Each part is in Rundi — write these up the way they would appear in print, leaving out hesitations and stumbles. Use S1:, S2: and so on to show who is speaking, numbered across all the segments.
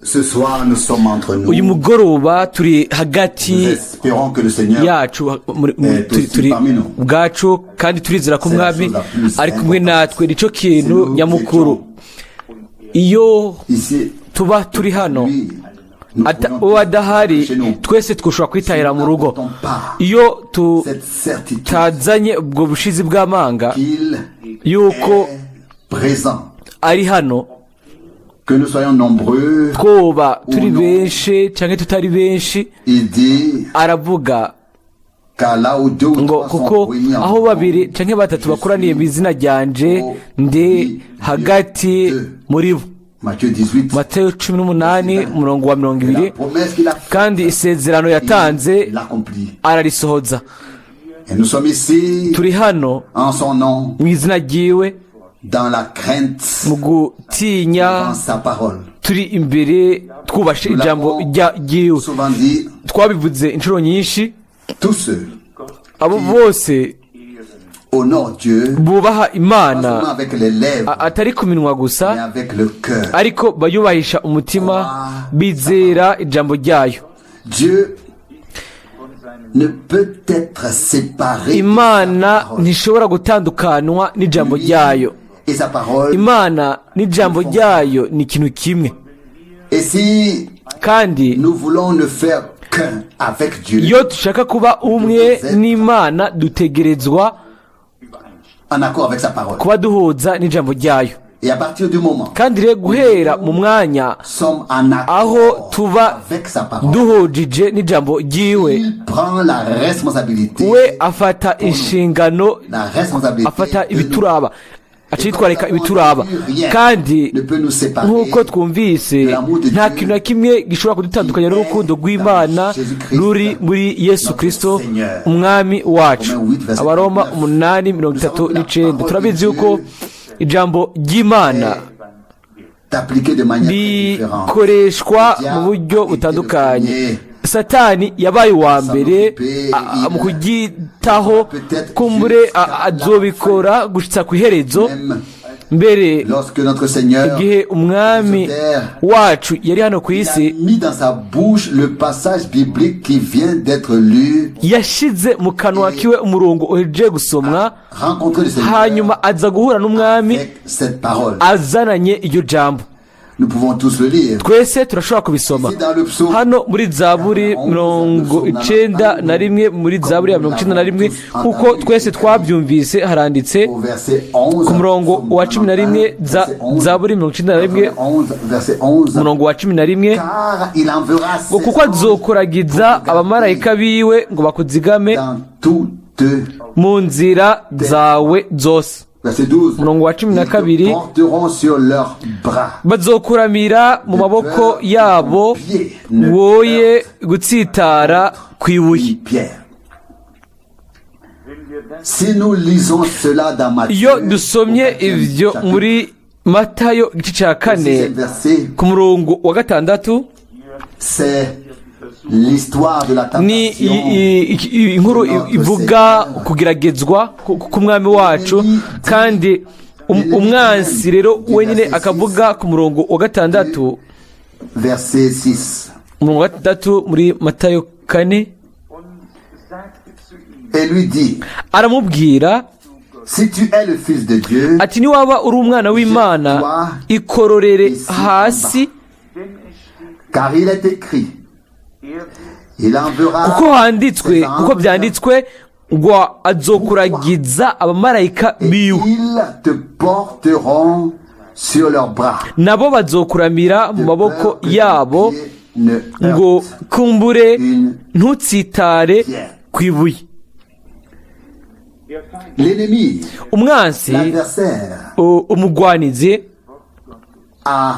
S1: Ce soir, nous sommes entre nous.
S2: Uyu mugoroba turi hagati
S1: Nous espérons que le Seigneur
S2: yacu, turi ubwacu, kandi turizera ko Umwami ari kumwe natwe. Nicyo kintu nyamukuru. Iyo
S1: ici,
S2: tuba turi hano,
S1: lui, nous pourrions
S2: uwo adahari,
S1: chez nous.
S2: twese twushobora kwitahira mu rugo. Iyo
S1: Cette certitude
S2: tutazanye ubwo bushizi bw'amanga
S1: qu'il
S2: yuko
S1: est présent,
S2: ari hano,
S1: que nous soyons nombreux,
S2: twoba turi benshi cyangwa tutari benshi,
S1: il dit,
S2: aravuga
S1: car là où deux ou
S2: ngo
S1: trois sont
S2: kuko
S1: réunis en
S2: aho
S1: mon
S2: babiri
S1: nom,
S2: canke batatu
S1: je
S2: bakoraniye mu
S1: suis
S2: izina ryanje,
S1: au
S2: ndi
S1: milieu
S2: hagati
S1: d'eux.
S2: muri bo.
S1: Matthieu 18.
S2: Mateyo 18, umurongo wa 20.
S1: La promesse qu'il a faite,
S2: Kandi isezerano yatanze
S1: il l'accomplit.
S2: ararisohoza.
S1: Et nous sommes ici
S2: Turi hano
S1: en son nom,
S2: mu izina ryiwe,
S1: dans la crainte
S2: mu gutinya,
S1: devant sa parole.
S2: Turi imbere twubashe
S1: Nous
S2: ijambo
S1: l'avons
S2: ryiwe.
S1: souvent dit,
S2: Twabivuze inshuro nyinshi,
S1: tous ceux
S2: abo bose
S1: honorent Dieu,
S2: bubaha
S1: pas
S2: Imana,
S1: seulement avec les lèvres,
S2: atari ku minwa gusa,
S1: mais avec le cœur.
S2: ariko bayubahisha umutima, bizera ijambo ryayo.
S1: Dieu ne peut être séparé de sa
S2: Imana
S1: parole.
S2: ntishobora gutandukanwa n'ijambo
S1: Lui
S2: ryayo.
S1: et sa parole.
S2: Imana n'ijambo ryayo ni ikintu kimwe.
S1: Et si
S2: Kandi
S1: nous voulons ne faire qu'un avec Dieu,
S2: iyo dushaka kuba umwe n'Imana, dutegerezwa
S1: en accord avec sa parole.
S2: kuba duhuza n'ijambo ryayo.
S1: Et à partir du moment
S2: Kandi rero guhera mu mwanya
S1: où nous sommes en
S2: aho
S1: accord
S2: tuba
S1: avec sa parole,
S2: duhujije n'ijambo ryiwe,
S1: il prend la responsabilité,
S2: we afata inshingano,
S1: la responsabilité
S2: afata
S1: de nous.
S2: ibituraba, aca yitwararika ibituraba. Kandi
S1: Ne peut nous séparer
S2: nk'uko twumvise, nta kintu na kimwe gishobora kudutandukanya n'urukundo rw'Imana ruri muri Yesu Kirisito Umwami wacu. Abaroma 8:39. Turabizi yuko ijambo ry'Imana
S1: appliqué de manière très différente.
S2: rikoreshwa mu buryo butandukanye. Satani yabaye uwa mbere mu kuryitaho. Kumbure azobikora gushitsa ku iherezo.
S1: Même
S2: Mbere
S1: lorsque notre Seigneur
S2: igihe Umwami wacu yari hano ku
S1: il
S2: isi,
S1: a mis dans sa bouche le passage biblique qui vient d'être lu,
S2: yashize mu kanwa kiwe umurongo uhejeje gusomwa,
S1: rencontrer le Seigneur
S2: hanyuma aza guhura n'Umwami
S1: avec cette parole.
S2: azananye iryo jambo.
S1: Nous pouvons tous le lire.
S2: Twese turashobora kubisoma.
S1: Ici dans le psaume
S2: Hano muri Zaburi 91, muri Zaburi ya 91, kuko twese twabyumvise, haranditse
S1: au verset 11.
S2: ku murongo wa 11, Zaburi 91,
S1: 11, verset 11.
S2: umurongo wa 11,
S1: Car il enverra
S2: ngo
S1: ses
S2: kuko
S1: anges
S2: azokoragiza abamarayika biwe ngo bakuzigame
S1: dans toutes.
S2: mu nzira zawe zose.
S1: Verset 12.
S2: Umurongo wa cumi na
S1: Ils te
S2: kabiri,
S1: porteront sur leurs bras.
S2: bazokuramira mu maboko yabo, woye gutsitara ku ibuye.
S1: Une pierre. Si nous lisons cela dans Matthieu,
S2: Iyo dusomye
S1: au quatrième
S2: ivyo
S1: chapitre,
S2: muri Matayo igice cya
S1: au
S2: kane,
S1: sixième verset,
S2: ku murongo wa gatandatu,
S1: c'est l'histoire de la
S2: ni
S1: tentation.
S2: inkuru ivuga kugeragezwa k'Umwami wacu. Kandi umwansi rero wenyine akavuga ku murongo wa gatandatu,
S1: Verset 6.
S2: umurongo wa gatandatu muri Matayo 4.
S1: Et lui dit,
S2: Aramubwira
S1: si tu es le fils de Dieu,
S2: ati niwaba uri umwana w'Imana, ikororere hasi,
S1: car il est écrit, il enverra
S2: kuko handitswe, kuko byanditswe ngo azokuragiza abamarayika
S1: et
S2: biwe,
S1: ils te porteront sur leurs bras.
S2: Nabo bazokuramira mu
S1: De
S2: maboko
S1: peur que ton
S2: yabo,
S1: pied ne
S2: ngo
S1: heurte
S2: kumbure
S1: une
S2: ntutsitare
S1: pierre.
S2: ku ibuye.
S1: L'ennemi,
S2: Umwansi,
S1: l'adversaire,
S2: umugwanizi,
S1: a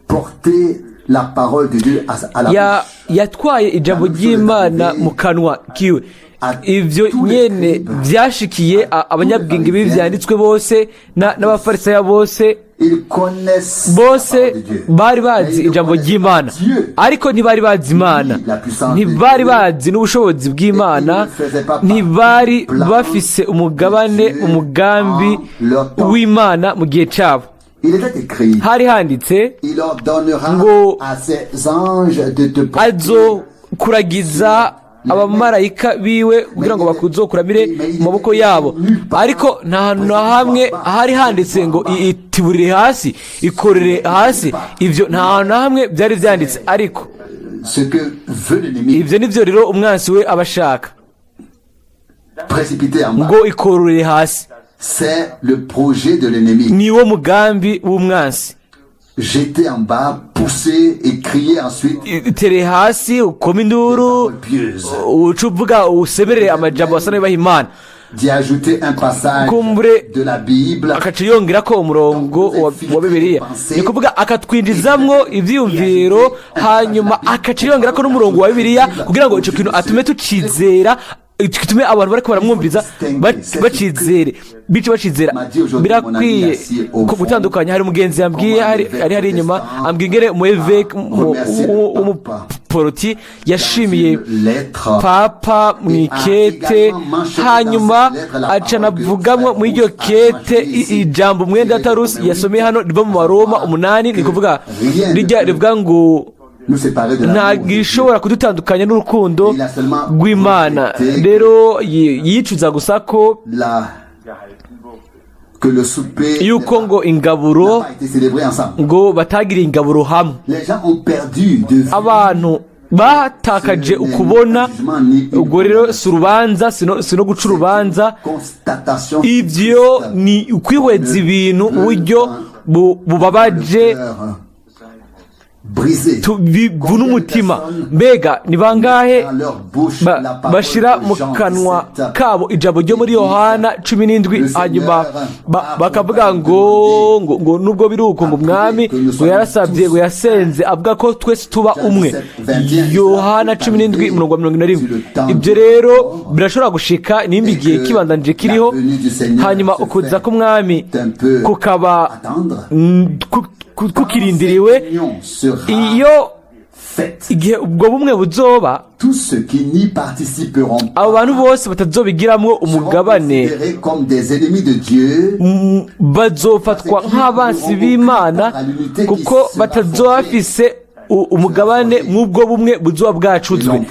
S1: porté la parole de Dieu à la bouche.
S2: Yatwaye ijambo ry'Imana mu kanwa kiwe. Ibyo nyene byashikiye abanyabwenge b'ibyanditswe bose n'abafarisaya bose.
S1: Ils connaissent la
S2: Bose
S1: parole de Dieu.
S2: bari
S1: Mais
S2: bazi
S1: ils ne
S2: ijambo
S1: connaissent
S2: ry'Imana,
S1: pas Dieu.
S2: ariko ntibari bazi Imana, ntibari bazi n'ubushobozi bw'Imana, ntibari bafise umugabane umugambi w'Imana mu gihe cyabo.
S1: Il était écrit,
S2: Hari handitse
S1: il ordonnera
S2: ngo
S1: à ses anges de te porter
S2: azokuragiza abamarayika biwe kugira ngo bakuzokuramire mu maboko yabo, ariko nta hantu na hamwe hari handitse ngo itiburire hasi, ikorere hasi. Ibyo nta hantu na hamwe byari byanditse, ariko
S1: ce que veut l'ennemi,
S2: ibyo nibyo rero umwansi we aba ashaka,
S1: précipiter en bas.
S2: ngo ikorore hasi.
S1: C'est le projet de l'ennemi.
S2: Niwo mugambi w'umwansi.
S1: Jeter en bas, pousser et crier ensuite
S2: Itere hasi, ukome induru,
S1: des paroles pieuses.
S2: Uca uvuga, usemerere amajambo asa n'ayubaha Imana.
S1: D'y ajouter un passage
S2: Kumbure
S1: de la Bible
S2: akaca yongera ko umurongo wa Bibiliya, ni kuvuga akatwinjizamwo ibyiyumviro, hanyuma akaca yongera ko n'umurongo wa Bibiliya kugira ngo icyo kintu atume tucizera, gitume abantu bariko baramwumviriza bacizere, bice bacizera. Birakwiye ko gutandukanya. Hari umugenzi yambwiye, hari inyuma, ambwiye ingene umu évêque w'umuporoti yashimiye papa mwikete, hanyuma aca anavugamwo muri iryo kete ijambo mwenda Tarusi yasomeye hano riva mu Baroma 8, ni kuvuga rijya rivuga ngo
S1: nous séparer de
S2: nta
S1: l'amour de Dieu.
S2: gishobora kudutandukanya n'urukundo rw'Imana. Rero yicuza gusa ko
S1: Que le souper
S2: yuko ngo ingaburo
S1: n'a pas été célébré ensemble.
S2: ngo batagiriye ingaburo hamwe.
S1: Les gens ont perdu de vue
S2: Abantu batakaje ukubona. Ubwo rero si urubanza, si no guca urubanza.
S1: Constatation
S2: Ibyo ni ukwihweza ibintu mu buryo bubabaje,
S1: cœur brisé.
S2: Bivuna umutima. Mbega ni bangahe
S1: Dans leur bouche la parole
S2: bashira
S1: de
S2: mu
S1: Jean
S2: kanwa
S1: 17,
S2: kabo ijambo ryo muri Yohana 17, hanyuma bakavuga ngo nubwo biri uko, ngo umwami ngo yarasabye, ngo yasenze avuga ko twese tuba umwe, Yohana 17 umurongo wa 41. Ibyo rero birashobora gushika nimba igihe kibandanije kiriho, hanyuma ukuza k'umwami kukaba kukirindiriwe.
S1: Union sera
S2: Iyo
S1: faite.
S2: igihe ubwo bumwe buzoba,
S1: Tous ceux qui n'y participeront pas
S2: abo bantu bose batazobigiramwo
S1: seront
S2: umugabane
S1: considérés comme des ennemis de Dieu
S2: bazofatwa nk'abansi b'Imana, kuko batazoba bafise umugabane mw'ubwo bumwe buzoba bwacuzwe.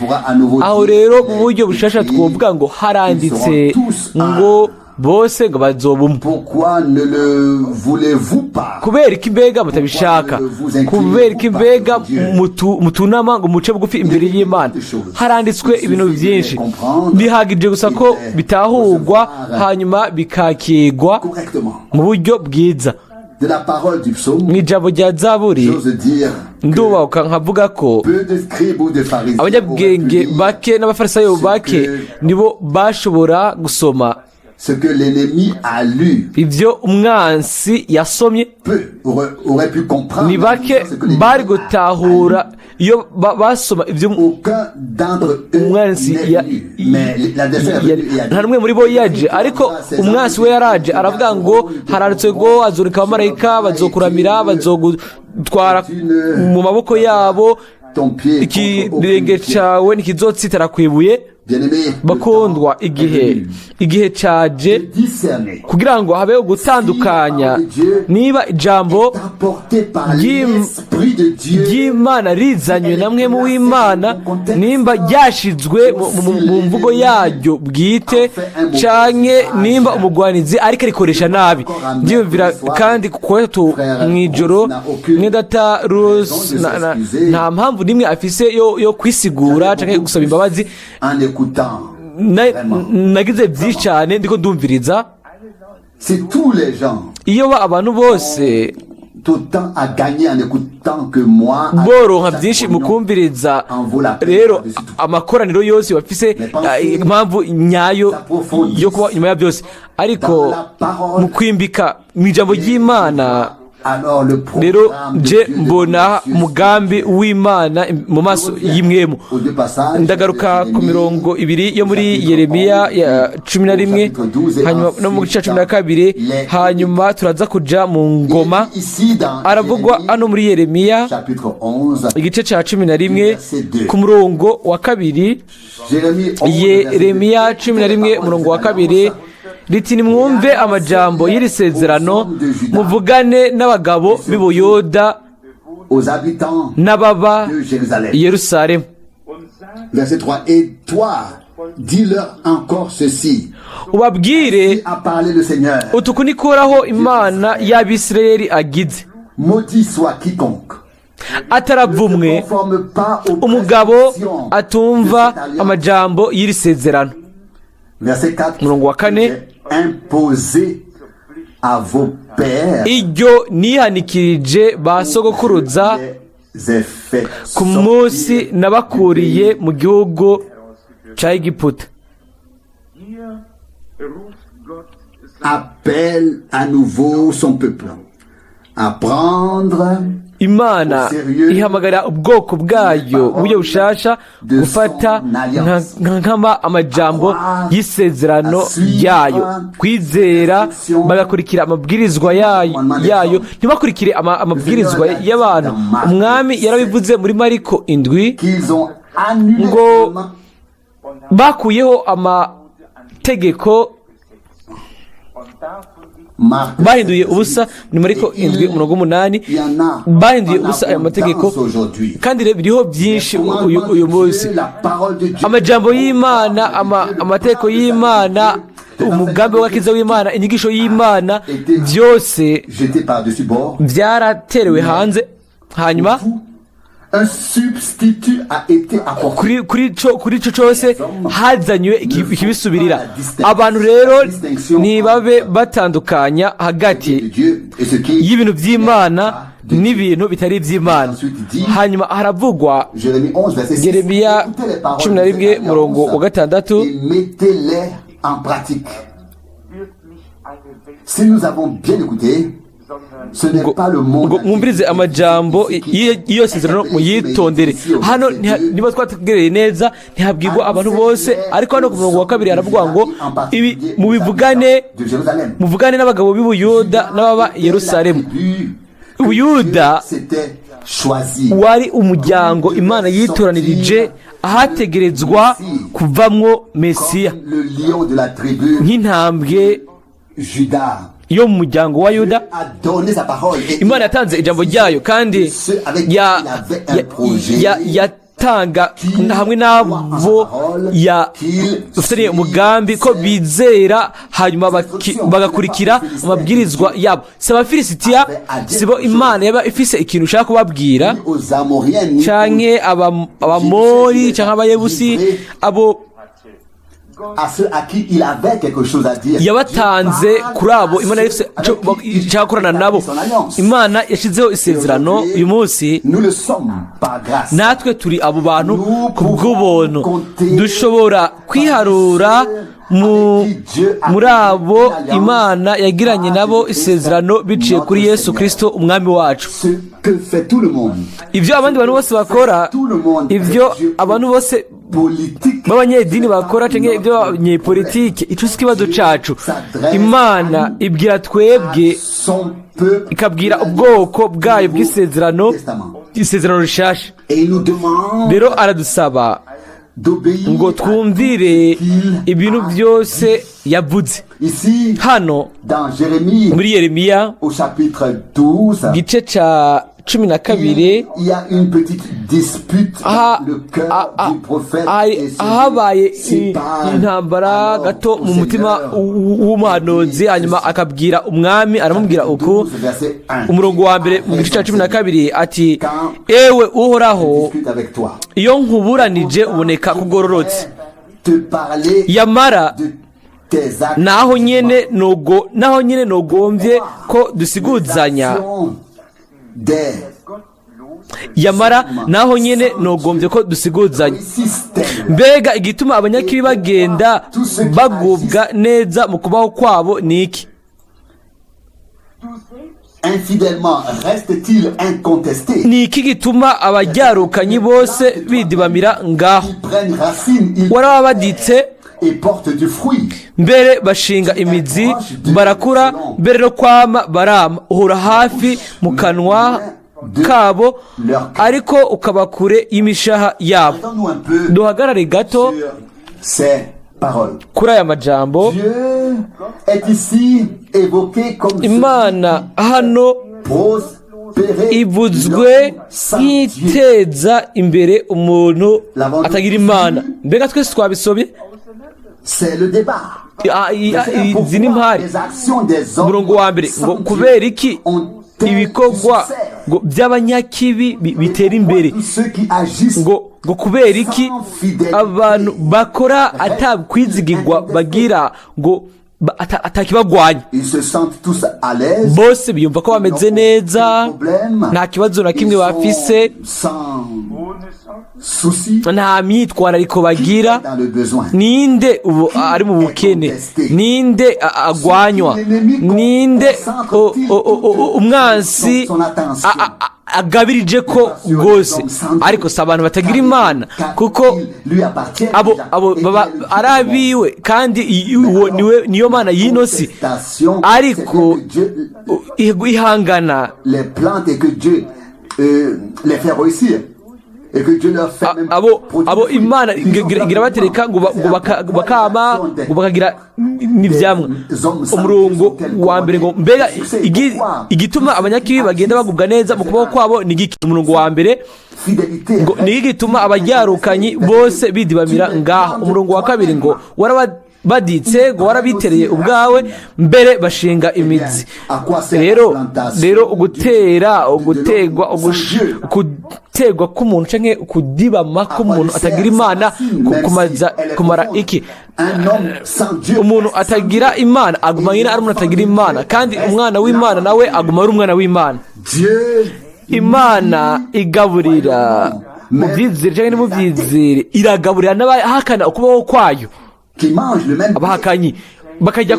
S2: Aho rero mu buryo bushasha twovuga ngo haranditse ngo bose ngo bazoba umwe.
S1: Pourquoi ne le voulez-vous pas?
S2: Kubera iki mbega mutabishaka? Kubera iki mbega mutunama ngo muce bugufi imbere y'Imana? Haranditswe ibintu byinshi, bihagije gusa ko bitahurwa hanyuma bikakigwa
S1: Correctement.
S2: mu buryo bwiza.
S1: De la parole du psaume,
S2: Mu ijambo rya Zaburi,
S1: j'ose dire que
S2: ndubaka nkavuga ko
S1: peu de scribes ou de pharisiens auraient pu
S2: abanyabwenge
S1: lire
S2: bake n'abafarisayo bake nibo bashobora gusoma
S1: ce que l'ennemi a lu.
S2: ibyo umwansi yasomye.
S1: Peu auraient pu comprendre
S2: Ni bake
S1: ce que l'ennemi
S2: bari
S1: a
S2: gutahura iyo basoma ibyo
S1: lu. Aucun d'entre eux
S2: umwansi
S1: n'est venu. Mais l'adversaire est venu et a dit,
S2: nta n'umwe muri bo yaje, ariko umwansi we yaraje aravuga ngo haranditswe ngo azurika abamarayika, bazokuramira, bazogutwara mu maboko yabo,
S1: ton pied contre
S2: ikirenge
S1: aucune pierre.
S2: cawe ntikizotsitara kwibuye.
S1: Bien-aimé, le
S2: Bakundwa,
S1: temps est
S2: igihe
S1: venu
S2: igihe caje
S1: de discerner
S2: kugira ngo habeho gutandukanya niba ijambo
S1: apporté par l'Esprit de Dieu
S2: ry'Imana rizanywe na Mpwemu w'Imana, nimba ryashizwe mu mvugo yaryo bwite, canke nimba umugwanizi ariko arikoresha nabi. Ndiyumvira kandi ku wa gatatu mw'ijoro, mwedata Rose nta mpamvu n'imwe afise yo kwisigura canke gusaba imbabazi.
S1: En écoutant. Vraiment.
S2: Nagize byinshi cyane ndiko ndumviriza.
S1: Si tous les gens
S2: Iyo ba abantu bose
S1: autant à gagner en écoutant que moi, à
S2: boronka
S1: chaque
S2: byinshi mu
S1: réunion,
S2: kumviriza, rero amakoraniro yose bafise impamvu nyayo yo kuba inyuma ya byose, ariko mu kwimbika mu ijambo ry'Imana,
S1: alors le
S2: rero
S1: programme de
S2: je
S1: Dieu
S2: mbona
S1: devant les cieux.
S2: umugambi w'Imana mu maso y'imwemu.
S1: Aux deux passages
S2: Ndagaruka
S1: de
S2: ku
S1: Jérémie,
S2: mirongo ibiri yo muri Yeremiya ya 11, hanyuma no mu gice cya 12, hanyuma turaza kuja mu ngoma.
S1: Ici dans
S2: Aravugwa
S1: Jérémie,
S2: hano muri Yeremiya
S1: chapitre 11,
S2: igice cya 11 ku murongo wa 2.
S1: Jérémie 11,
S2: Yeremiya
S1: verset 2.
S2: 11 umurongo wa 2. Riti: "Nimwumve amajambo y'iri sezerano, muvugane n'abagabo b'i Buyuda
S1: aux habitants
S2: n'ababa
S1: de Jérusalem.
S2: i Yerusalemu."
S1: Verset 3. Et toi, dis-leur encore ceci.
S2: Ubabwire
S1: A parlé le Seigneur.
S2: Utu nikoraho Imana y'Abisirayeli agize:
S1: Maudit soit quiconque
S2: "Ataravumwe
S1: ne se conforme pas aux
S2: umugabo
S1: prescriptions
S2: atumva
S1: de cette alliance.
S2: amajambo y'iri sezerano."
S1: Verset 4.
S2: Umurongo wa kane.
S1: J'ai imposé à vos pères.
S2: Iryo nihanikirije ba sogokuruza
S1: Les ai fait
S2: ku munsi
S1: sortir
S2: nabakuriye mu gihugu cya Egiputa.
S3: Hier ruft Gott
S1: appelle à nouveau son peuple à prendre
S2: Imana ihamagara ubwoko bwayo mu buryo bushasha gufata nkama amajambo y'isezerano ryayo, kwizera bagakurikira amabwirizwa yayo, ntibakurikire amabwirizwa y'abantu. Umwami yarabivuze muri Mariko 7
S1: qu'ils ont annulé
S2: ngo bakuyeho amategeko,
S1: Marc
S2: bahinduye ubusa. Ni Mariko 7, umurongo 8.
S1: Il y en a
S2: Bahinduye
S1: en
S2: ubusa ayo mategeko.
S1: abondance aujourd'hui.
S2: Kandi rero biriho byinshi uyu munsi.
S1: La parole de Dieu,
S2: Amajambo y'Imana, amategeko y'Imana, umugambi w'agakiza w'Imana, inyigisho y'Imana, byose
S1: jeté par-dessus bord.
S2: byaraterewe hanze. Hanyuma
S1: Un substitut a été apporté.
S2: kuri ico cose hazanywe ikibisubirira. Abantu rero ntibabe batandukanya hagati
S1: De Dieu et ce qui
S2: y'ibintu by'Imana n'ibintu bitari iby'Imana. Hanyuma haravugwa
S1: Jérémie 11, verset 6.
S2: Yeremiya
S1: Écoutez les paroles
S2: 11,
S1: de cette
S2: murongo
S1: alliance
S2: wa 6.
S1: et mettez-les en pratique.
S3: Wird nicht alle Welt,
S1: Si nous avons bien écouté,
S3: sondern
S1: ce n'est
S2: Ngo
S1: pas le monde
S2: ngo mwumvirize amajambo y'iyo sezerano, muyitondere. Hano niba twategereye neza, ntihabwirwa abantu bose, ariko hano ku murongo wa 2 haravugwa ngo ibi mubivugane,
S1: de Jérusalem.
S2: muvugane n'abagabo b'i Buyuda n'ababa i Yerusalemu. Ubuyuda
S1: C'était choisi.
S2: wari umuryango Imana yitoranirije, ahategerezwa kuvamwo Mesiya,
S1: Comme le lion de la tribu
S2: nk'intambwe
S1: Judas
S2: yo mu muryango wa Yuda.
S1: a donné sa parole. Et
S2: Imana yatanze ijambo ryayo kandi yatanga hamwe n'abo ufitaniye umugambi ko bizera, hanyuma bagakurikira amabwirizwa yabo. Si Abafilisitiya, si bo Imana yaba ifise ikintu ushaka kubabwira,
S1: ni aux Amoriens, ni
S2: canke Abamori canke Abayebusi, abo
S1: à ceux à qui il avait quelque chose à dire.
S2: Yabatanze kuri abo Imana yari ifise ico ishaka gukorana nabo. Imana yashizeho isezerano. Uyu munsi
S1: Nous le sommes par grâce.
S2: natwe turi abo bantu ku bw'ubuntu. Dushobora kwiharura muri abo Imana yagiranye nabo isezerano biciye kuri Yesu Kristo umwami wacu.
S1: Ce que fait tout le monde,
S2: Ibyo abandi bantu bose bakora, ibyo abantu bose
S1: politique,
S2: b'abanyedini bakora cyangwa ibyo abanyepolitike, icyo si ikibazo cacu. Imana ibwira twebwe,
S1: son peuple,
S2: ikabwira ubwoko bwayo bw'isezerano, isezerano rishasha.
S1: Et il nous demande
S2: Rero aradusaba
S1: d'obéir
S2: ngo
S1: à
S2: twumvire
S1: tout ce qu'il
S2: ibintu
S1: a
S2: byose yavuze.
S1: Ici,
S2: Hano
S1: dans Jérémie,
S2: muri Yeremiya,
S1: au chapitre 12,
S2: igice ca 12,
S1: il y a une petite dispute dans le cœur du prophète et celui
S2: habaye
S1: sépare
S2: intambara
S1: alors
S2: gato
S1: au
S2: mu mutima
S1: Seigneur.
S2: w'umuhanuzi. Hanyuma akabwira umwami, aramubwira uku,
S1: 12, verset 1.
S2: umurongo wa 1 mu gice cya 12, ati: "Ewe Uhoraho,
S1: Discute avec toi.
S2: iyo nkuburanije uboneka kugororotse,
S1: Te parler
S2: yamara
S1: de tes actes.
S2: naho nyene nogombye ko dusiguzanya,
S1: Actions des
S2: yamara naho nyene nogombye ko dusiguzanya.
S1: systèmes.
S2: Mbega igituma abanyakibi bagenda bagubwa neza mu kubaho kwabo ni iki?"
S1: Infidèlement reste-t-il incontesté?
S2: Ni iki gituma abajyarukanyi bose bidibamira ngaho?
S1: Ils prennent racine, ils
S2: Warababaditse
S1: et portent du fruit.
S2: mbere bashinga imizi, barakura, mbere no kwama barama. Uhora hafi mu kanwa kabo, ariko ukaba kure y'imishaha yabo.
S1: Attendons un peu
S2: Duhagarare gato
S1: sur ces paroles.
S2: Kuri aya majambo,
S1: Dieu est ici évoqué comme
S2: Imana hano
S1: prospérer
S2: ivuzwe
S1: l'homme sans Dieu.
S2: nk'iteza imbere umuntu atagira Imana. Mbega twese twabisomye?
S1: C'est le débat.
S2: Ah, izi ni impari.
S1: Les actions des hommes
S2: Umurongo wa mbere
S1: sans
S2: ngo
S1: Dieu
S2: kubera iki
S1: ont-elles du
S2: ibikorwa
S1: succès?
S2: ngo by'abanyakibi bitera imbere?
S1: Tous ceux qui agissent
S2: Ngo kubera iki abantu bakora atakwizigirwa bagira ngo atakibagwanya?
S1: Ils se sentent tous à l'aise.
S2: Bose biyumva ko bameze neza, nta kibazo na kimwe
S1: Ils sont
S2: bafise,
S1: sans
S3: Ohne Sorgen.
S1: souci,
S2: nta myitwarariko bagira.
S1: dans le besoin.
S2: Ninde ubu ari mu bukene? Ninde agwanywa? Ninde umwansi agabirije ko rwose? Ariko si abantu batagira Imana, kuko
S1: Lui appartient
S2: abo
S1: déjà.
S2: abo
S1: Et
S2: baba
S1: il est le
S2: ari abiwe, kandi uwo niwe niyo Mana y'ino si.
S1: Contestation,
S2: Ariko
S1: c'est bien que Dieu
S2: ihangana
S1: les plante et que Dieu les fait réussir. Et que Dieu leur fait même
S2: abo
S1: produire
S2: abo
S1: du fruit.
S2: Imana
S1: Ils ont
S2: irabatereka ngo ngo bakama ngo bakagira n'ivyamwa. Umurongo wa mbere ngo mbega igituma abanyakibi bagenda bagubwa neza mu kubaho kwabo ni igiki? Umurongo wa mbere
S1: Fidélité.
S2: ngo ni igituma abaryarukanyi bose bidibamira ngaho. Umurongo wa kabiri ngo warabaditse, ngo warabitereye ubwawe mbere bashinga imizi. Rero ugutera, ugutegwa, guterwa k'umuntu canke kudibama k'umuntu atagira Imana kumaza kumara iki? Umuntu atagira Imana aguma nyine ari umuntu atagira Imana, kandi umwana w'Imana nawe aguma ari umwana w'Imana. Imana igaburira mu byizere cyangwa ntimubyizere, iragaburira n'abahakana ukubaho kwayo. Abahakanyi bakajya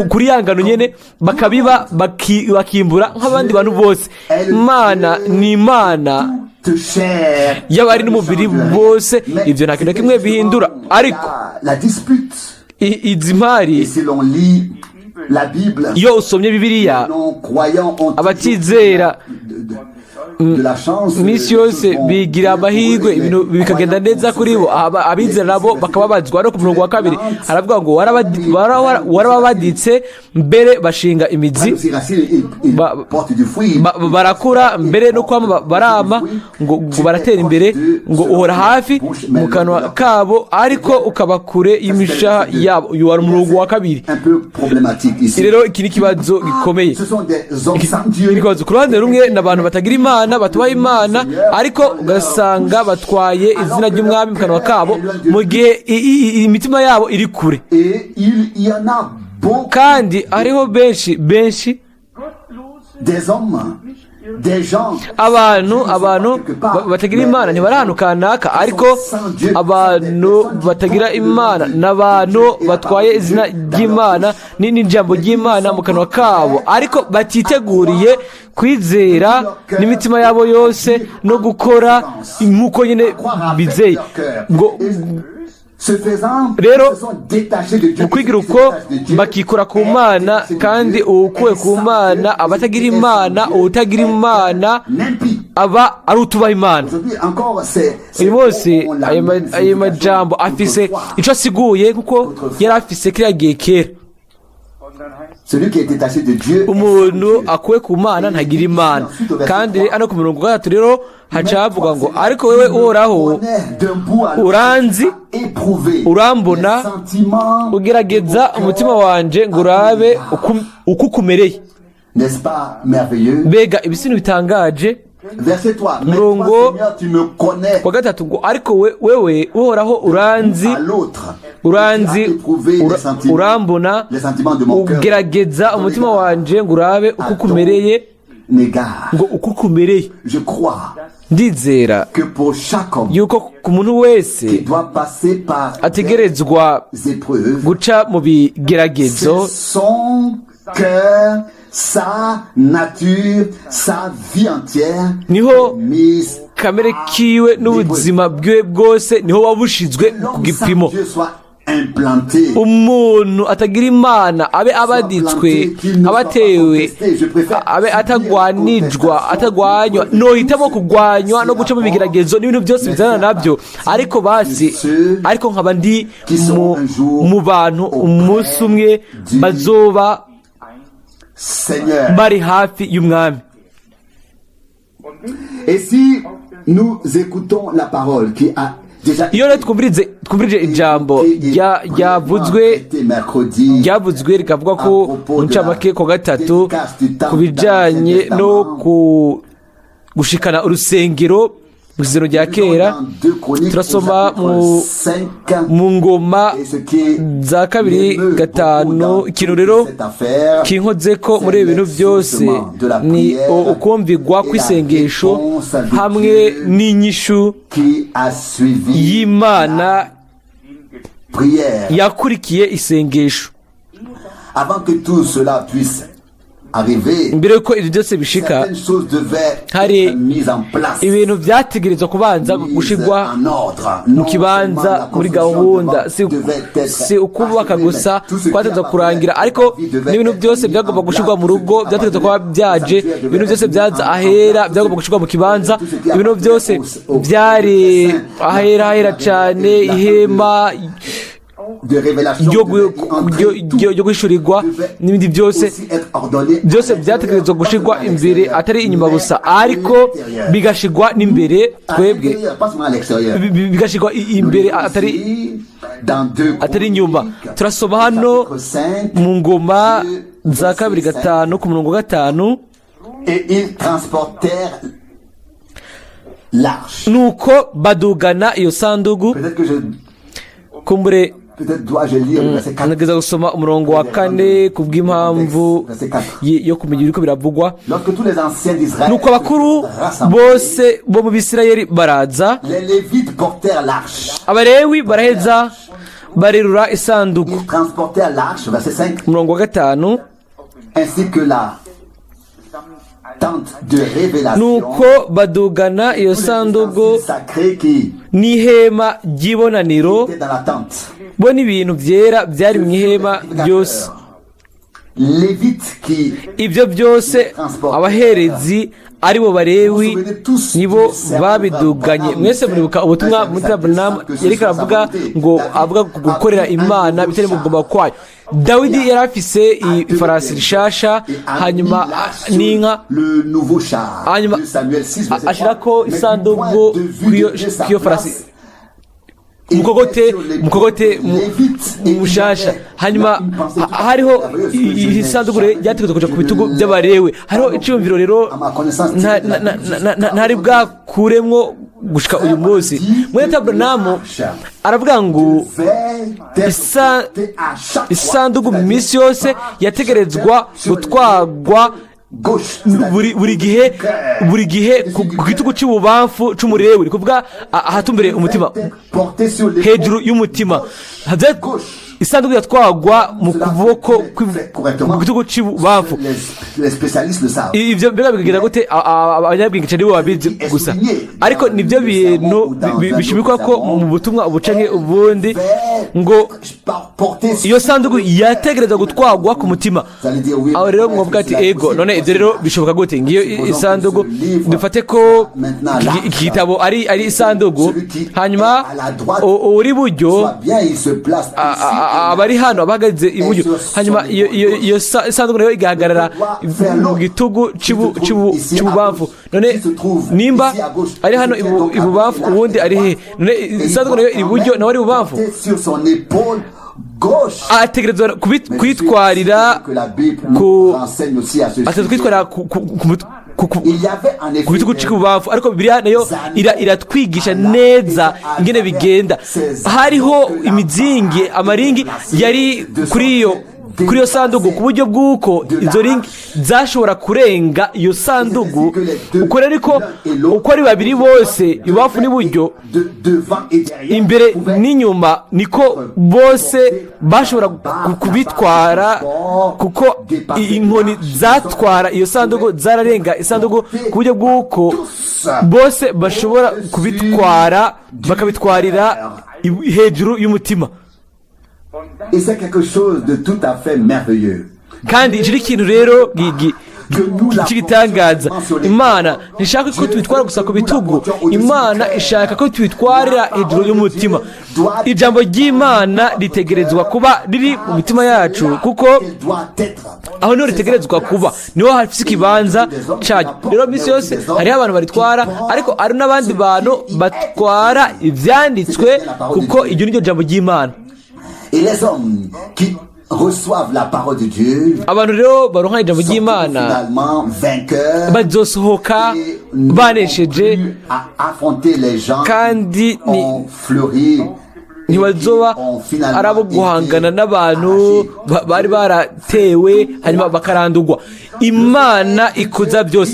S2: kuri ya ngano nyene, bakabiba, bakimbura nk'abandi bantu bose. Imana ni Imana y'abari n'umubiri bose, ibyo nta kintu na kimwe bihindura. Ariko izi mpari, iyo usomye Bibiliya, abatizera iminsi yose bigira amahirwe, ibintu bikagenda neza kuri bo, abizera nabo bakababazwa. No ku murongo wa kabiri haravuga ngo warababaditse mbere bashinga imizi, barakura mbere no kwama barama, ngo baratera imbere, ngo uhora hafi mu kanwa kabo, ariko ukaba kure y'imishaha yabo. Uyu wari umurongo wa kabiri. Rero iki ni ikibazo gikomeye. Ikibazo ku ruhande rumwe ni abantu batagira Imana, batubaha Imana, ariko ugasanga batwaye izina ry'Umwami mu kanwa kabo, mu gihe imitima yabo iri kure. Kandi hariho benshi benshi, abantu batagira Imana, ntibari ahantu kanaka, ariko abantu batagira Imana ni abantu batwaye izina ry'Imana n'ijambo ry'Imana mu kanwa kabo, ariko batiteguriye kwizera n'imitima yabo yose no gukora nk'uko nyine bizeye. Ngo rero mu kwigira uko bakikura ku Mana, kandi uwukuwe ku Mana aba atagira Imana, uwutagira Imana aba ari utubaha Imana. Uyu munsi ayo majambo afise icyo asiguye kuko yari afise kiriya gihe kera.
S1: Celui qui est détaché de Dieu est sans
S2: Umuntu
S1: Dieu.
S2: akuwe ku Mana ntagira Imana. Kandi hano ku mirongo gatatu rero haca havuga ngo ariko wewe Uhoraho uranzi, urambona, ugerageza umutima wanje ngo urabe uko ukumereye.
S1: N'est-ce pas merveilleux?
S2: Mbega ibisinu bitangaje!
S1: Verset 3. Mais toi,
S2: Murongo
S1: Seigneur, tu me connais
S2: wa gatatu ngo ariko wewe Uhoraho uranzi,
S1: à l'autre.
S2: uranzi,
S1: Tu as éprouvé les sentiments,
S2: urambona,
S1: les sentiments de mon cœur.
S2: ugerageza umutima wanje ngo urabe uko ukumereye.
S1: Égard.
S2: Ngo uko ukumereye.
S1: Je crois
S2: Ndizera
S1: que pour chaque homme
S2: yuko ku muntu wese
S1: qui doit passer par
S2: ategerezwa
S1: des épreuves,
S2: guca mu bigeragezo,
S1: c'est son cœur, sa nature, sa vie entière
S2: niho
S1: mise
S2: kamere kiwe n'ubuzima bwiwe bwose niho buba bushizwe ku
S1: L'homme sans
S2: gipimo.
S1: Dieu soit implanté,
S2: Umuntu atagira Imana abe abaditswe, abatewe, abe atagwanijwa, atagwanywa. Nohitamo kugwanywa no guca mu bigeragezo n'ibintu byose bizana nabyo, ariko basi ariko nkaba ndi mu bantu umunsi umwe bazoba
S1: Seigneur.
S2: bari hafi y'umwami.
S1: Et si nous écoutons la parole qui a déjà
S2: Iyo rero twumvirije ijambo ryavuzwe
S1: été mercredi
S2: ryavuzwe rikavuga ko mu ncamake ku wa gatatu ku bijyanye no ku gushikana urusengero mu isezerano rya kera, turasoma mu Ngoma za Kabiri 5. Ikintu rero kinkoze ko muri ibi bintu byose ni ukumvigwa kw'isengesho hamwe n'inyishu
S1: qui a suivi
S2: y'Imana
S1: prière.
S2: yakurikiye isengesho.
S1: Avant que tout cela puisse arriver,
S2: Mbere yuko ibyo byose bishika,
S1: certaines choses devaient
S2: hari
S1: être mises en place,
S2: ibintu byategerezwa kubanza
S1: mises
S2: gushigwa
S1: en ordre.
S2: mu kibanza, muri gahunda. Si ukubaka gusa kwategerezwa kurangira, ariko n'ibintu byose byagomba gushirwa mu rugo byategerezwa kuba byaje. Ibintu byose byaza ahera byagomba gushirwa mu kibanza. Ibintu byose byari ahera, ahera cyane, ihema
S1: de révélation
S2: ryo guhishurirwa n'ibindi byose, byose byategerezwa gushirwa imbere, atari inyuma gusa, ariko bigashirwa n'imbere. Twebwe bigashirwa imbere, atari inyuma. Turasoma hano mu Ngoma za Kabiri 5 ku murongo wa 5:
S1: Et ils transportèrent l'arche.
S2: Nuko badugana iyo sandugu.
S1: Peut-être que je,
S2: Kumbure
S1: peut-être dois-je lire le verset 4.
S2: nageza gusoma umurongo wa 4 ku bw'impamvu yo kumenya ibiriko biravugwa.
S1: Lorsque tous les anciens d'Israël
S2: Nuko abakuru
S1: rassemblés,
S2: bose bo mu Bisirayeli baraza,
S1: les Lévites portèrent l'arche.
S2: Abalewi baraheza barerura isanduku.
S1: Ils transportèrent l'arche, verset 5,
S2: Umurongo wa 5:
S1: ainsi que la tente de révélation.
S2: Nuko badugana iyo
S1: Tous les
S2: sanduku
S1: ustensiles sacrés qui
S2: n'ihema ry'ibonaniro
S1: étaient dans la tente.
S2: bo n'ibintu byera byari mu ihema byose.
S1: Lévites qui
S2: Ibyo byose abaherezi ari bo Balewi nibo babiduganye. Mwese muribuka ubutumwa Mutabanamu yariko aravuga ngo avuga ku gukorera Imana bitari mu kugomba kwayo. Dawidi yari afise ifarasi rishasha, hanyuma n'inka,
S1: le nouveau char.
S2: Hanyuma
S1: 2 Samuel 6, verset 3.
S2: ashirako
S1: Mais du
S2: isanduku
S1: point de vue de Dieu, sa
S2: kw'iyo farasi,
S1: place
S2: mukogote
S1: était sur les
S2: mukogote
S1: Lévites et il y
S2: mushasha.
S1: avait
S2: Hanyuma
S1: une pensée tout à fait
S2: hariho
S1: merveilleuse que je n'ai
S2: isanduku rero
S1: jamais
S2: ryategerezwa kuja ku
S1: vue.
S2: bitugu by'Abarewe. Hariho iciyumviro rero
S1: À ma connaissance, tirée de la Bible
S2: ntari bwakuremwo gushika uyu munsi. Mwene Aburahamu aravuga ngo
S1: devait être portée à chaque fois,
S2: isanduku mu
S1: c'est-à-dire
S2: minsi yose
S1: par
S2: yategerezwa
S1: chacun sur
S2: gutwagwa
S1: gauche, c'est-à-dire
S2: buri gihe, buri gihe ku gitugu c'ibubamfu c'Umurewi, ni kuvuga ahatumbereye umutima,
S1: portée sur l'épaule
S2: hejuru y'umutima.
S1: Gauche.
S2: Isanduku yatwagwa mu kuboko ku gitugu c'ibubamfu.
S1: Les spécialistes le savent.
S2: Ibyo mbega bigenda gute? Abanyabwenge cyane nibo babizi gusa, ariko nibyo bintu bishimikwa ko mu butumwa ubucanke ubundi ngo iyo sanduku yategereza gutwagwa ku mutima. Aho rero mwavuga ati: "Ego, none ibyo rero bishoboka gute?" Ngiyo isanduku. Dufate ko iki gitabo ari isanduku, hanyuma uri buryo abari hano abahagaze iburyo, hanyuma iyo sanduku nayo igahagarara mu gitugu c'ibubamfu. None nimba ari hano ibubamfu, ubundi ari he? None isanduku nayo iri iburyo, nawe ari ibubamfu, ategerezwa kwitwarira ku ategerezwa kwitwarira ku bitugu c'ibubamfu. Ariko Bibiliya nayo iratwigisha neza ingene bigenda. Hariho imizingi, amaringi yari kuri iyo sanduku, ku buryo bw'uko izo ringi zashobora kurenga iyo sanduku. Uko rero ariko uko ari babiri bose, ibubafu n'iburyo, imbere n'inyuma, niko bose bashobora kubitwara, kuko inkoni zatwara iyo sanduku zararenga isanduku, ku buryo bw'uko bose bashobora kubitwara, bakabitwarira hejuru y'umutima.
S1: Et c'est quelque chose de tout à fait merveilleux.
S2: Kandi iki ni ikintu rero cy'igitangaza. Imana ntishaka ko tubitwara gusa ku bitugu, Imana ishaka ko tubitwarira hejuru y'umutima. Ijambo ry'Imana ritegerezwa kuba riri mu mitima yacu, kuko aho niho ritegerezwa kuba, niho hafite ikibanza cyayo. Rero minsi yose hariho abantu baritwara, ariko hari n'abandi bantu batwara ibyanditswe, kuko iryo ni ryo jambo ry'Imana.
S1: Et les hommes qui reçoivent la parole de Dieu
S2: Abantu rero baronka ijambo
S1: sortiront
S2: ry'Imana
S1: finalement vainqueurs
S2: bazosohoka
S1: et n'auront
S2: banesheje,
S1: plus à affronter les gens
S2: kandi
S1: qui ont fleuri et
S2: ntibazoba
S1: qui ont finalement
S2: ari abo guhangana
S1: été
S2: n'abantu
S1: arrachés.
S2: Bari baratewe hanyuma bakarandurwa. Imana ikuza byose.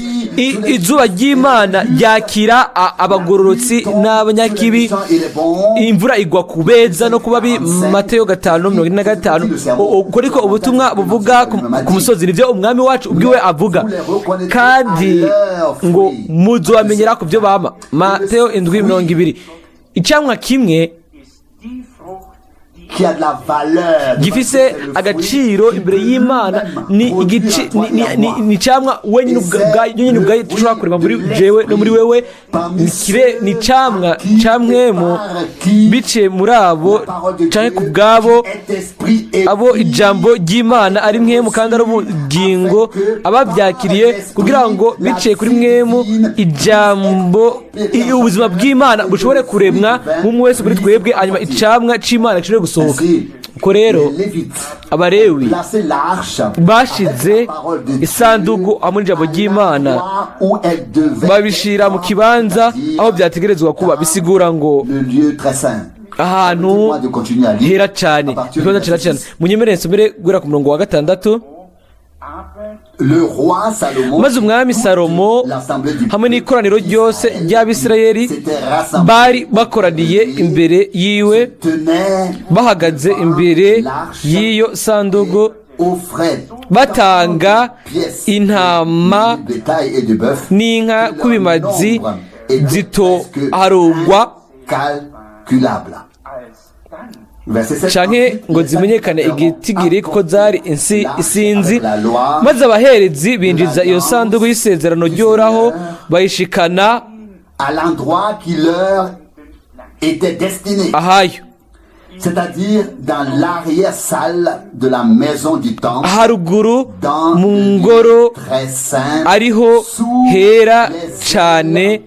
S2: Izuba ry'Imana ryakira abagororotsi n'abanyakibi, imvura igwa ku beza no ku babi. Mateyo 5:45. Uko niko ubutumwa buvuga ku musozi, nibyo Umwami wacu ubwiwe avuga, kandi ngo muzobamenyera ku byo bama. Mateyo 7:20. Icamwa kimwe
S3: ist die Frucht, die
S1: qui a de la valeur
S2: gifise agaciro imbere y'Imana ni igici ni icamwa wenyine nyine ubwayo dushobora kureba muri jewe no muri wewe. Ni kire, ni icamwa camwemo biciye muri abo canke ku bwabo abo ijambo ry'Imana ari mwemu kandi ari ubugingo, ababyakiriye kugira ngo biciye kuri mwemu ijambo ubuzima bw'Imana bushobore kuremwa nk'umwe wese muri twebwe, hanyuma icamwa c'Imana gishobore gusohoka. Uko rero Abalewi bashize isanduku hamwe n'ijambo ry'Imana, babishira mu kibanza aho byategerezwa kuba, bisigura ngo ahantu hera cyane, ikibanza cera cyane. Munyemerere nsomere guhera ku murongo wa 6.
S3: Aber
S2: Maze Umwami Salomo hamwe n'ikoraniro ryose ry'Abisirayeli bari bakoraniye imbere yiwe, bahagaze imbere y'iyo sanduku, batanga intama n'inka kubimazi zitoharugwa
S3: als dann
S2: canke ngo zimenyekane igitigiri, kuko zari insi isinzi. Maze abaherezi binjiza iyo sanduku y'isezerano ryoraho, bayishikana
S1: à l'endroit qui leur était destiné,
S2: ahayo,
S1: c'est-à-dire dans l'arrière-salle de la maison du temple,
S2: haruguru
S1: dans
S2: mu
S1: le lieu
S2: ngoro
S1: très saint,
S2: ariho
S1: sous
S2: hera
S1: les ailes
S2: cane,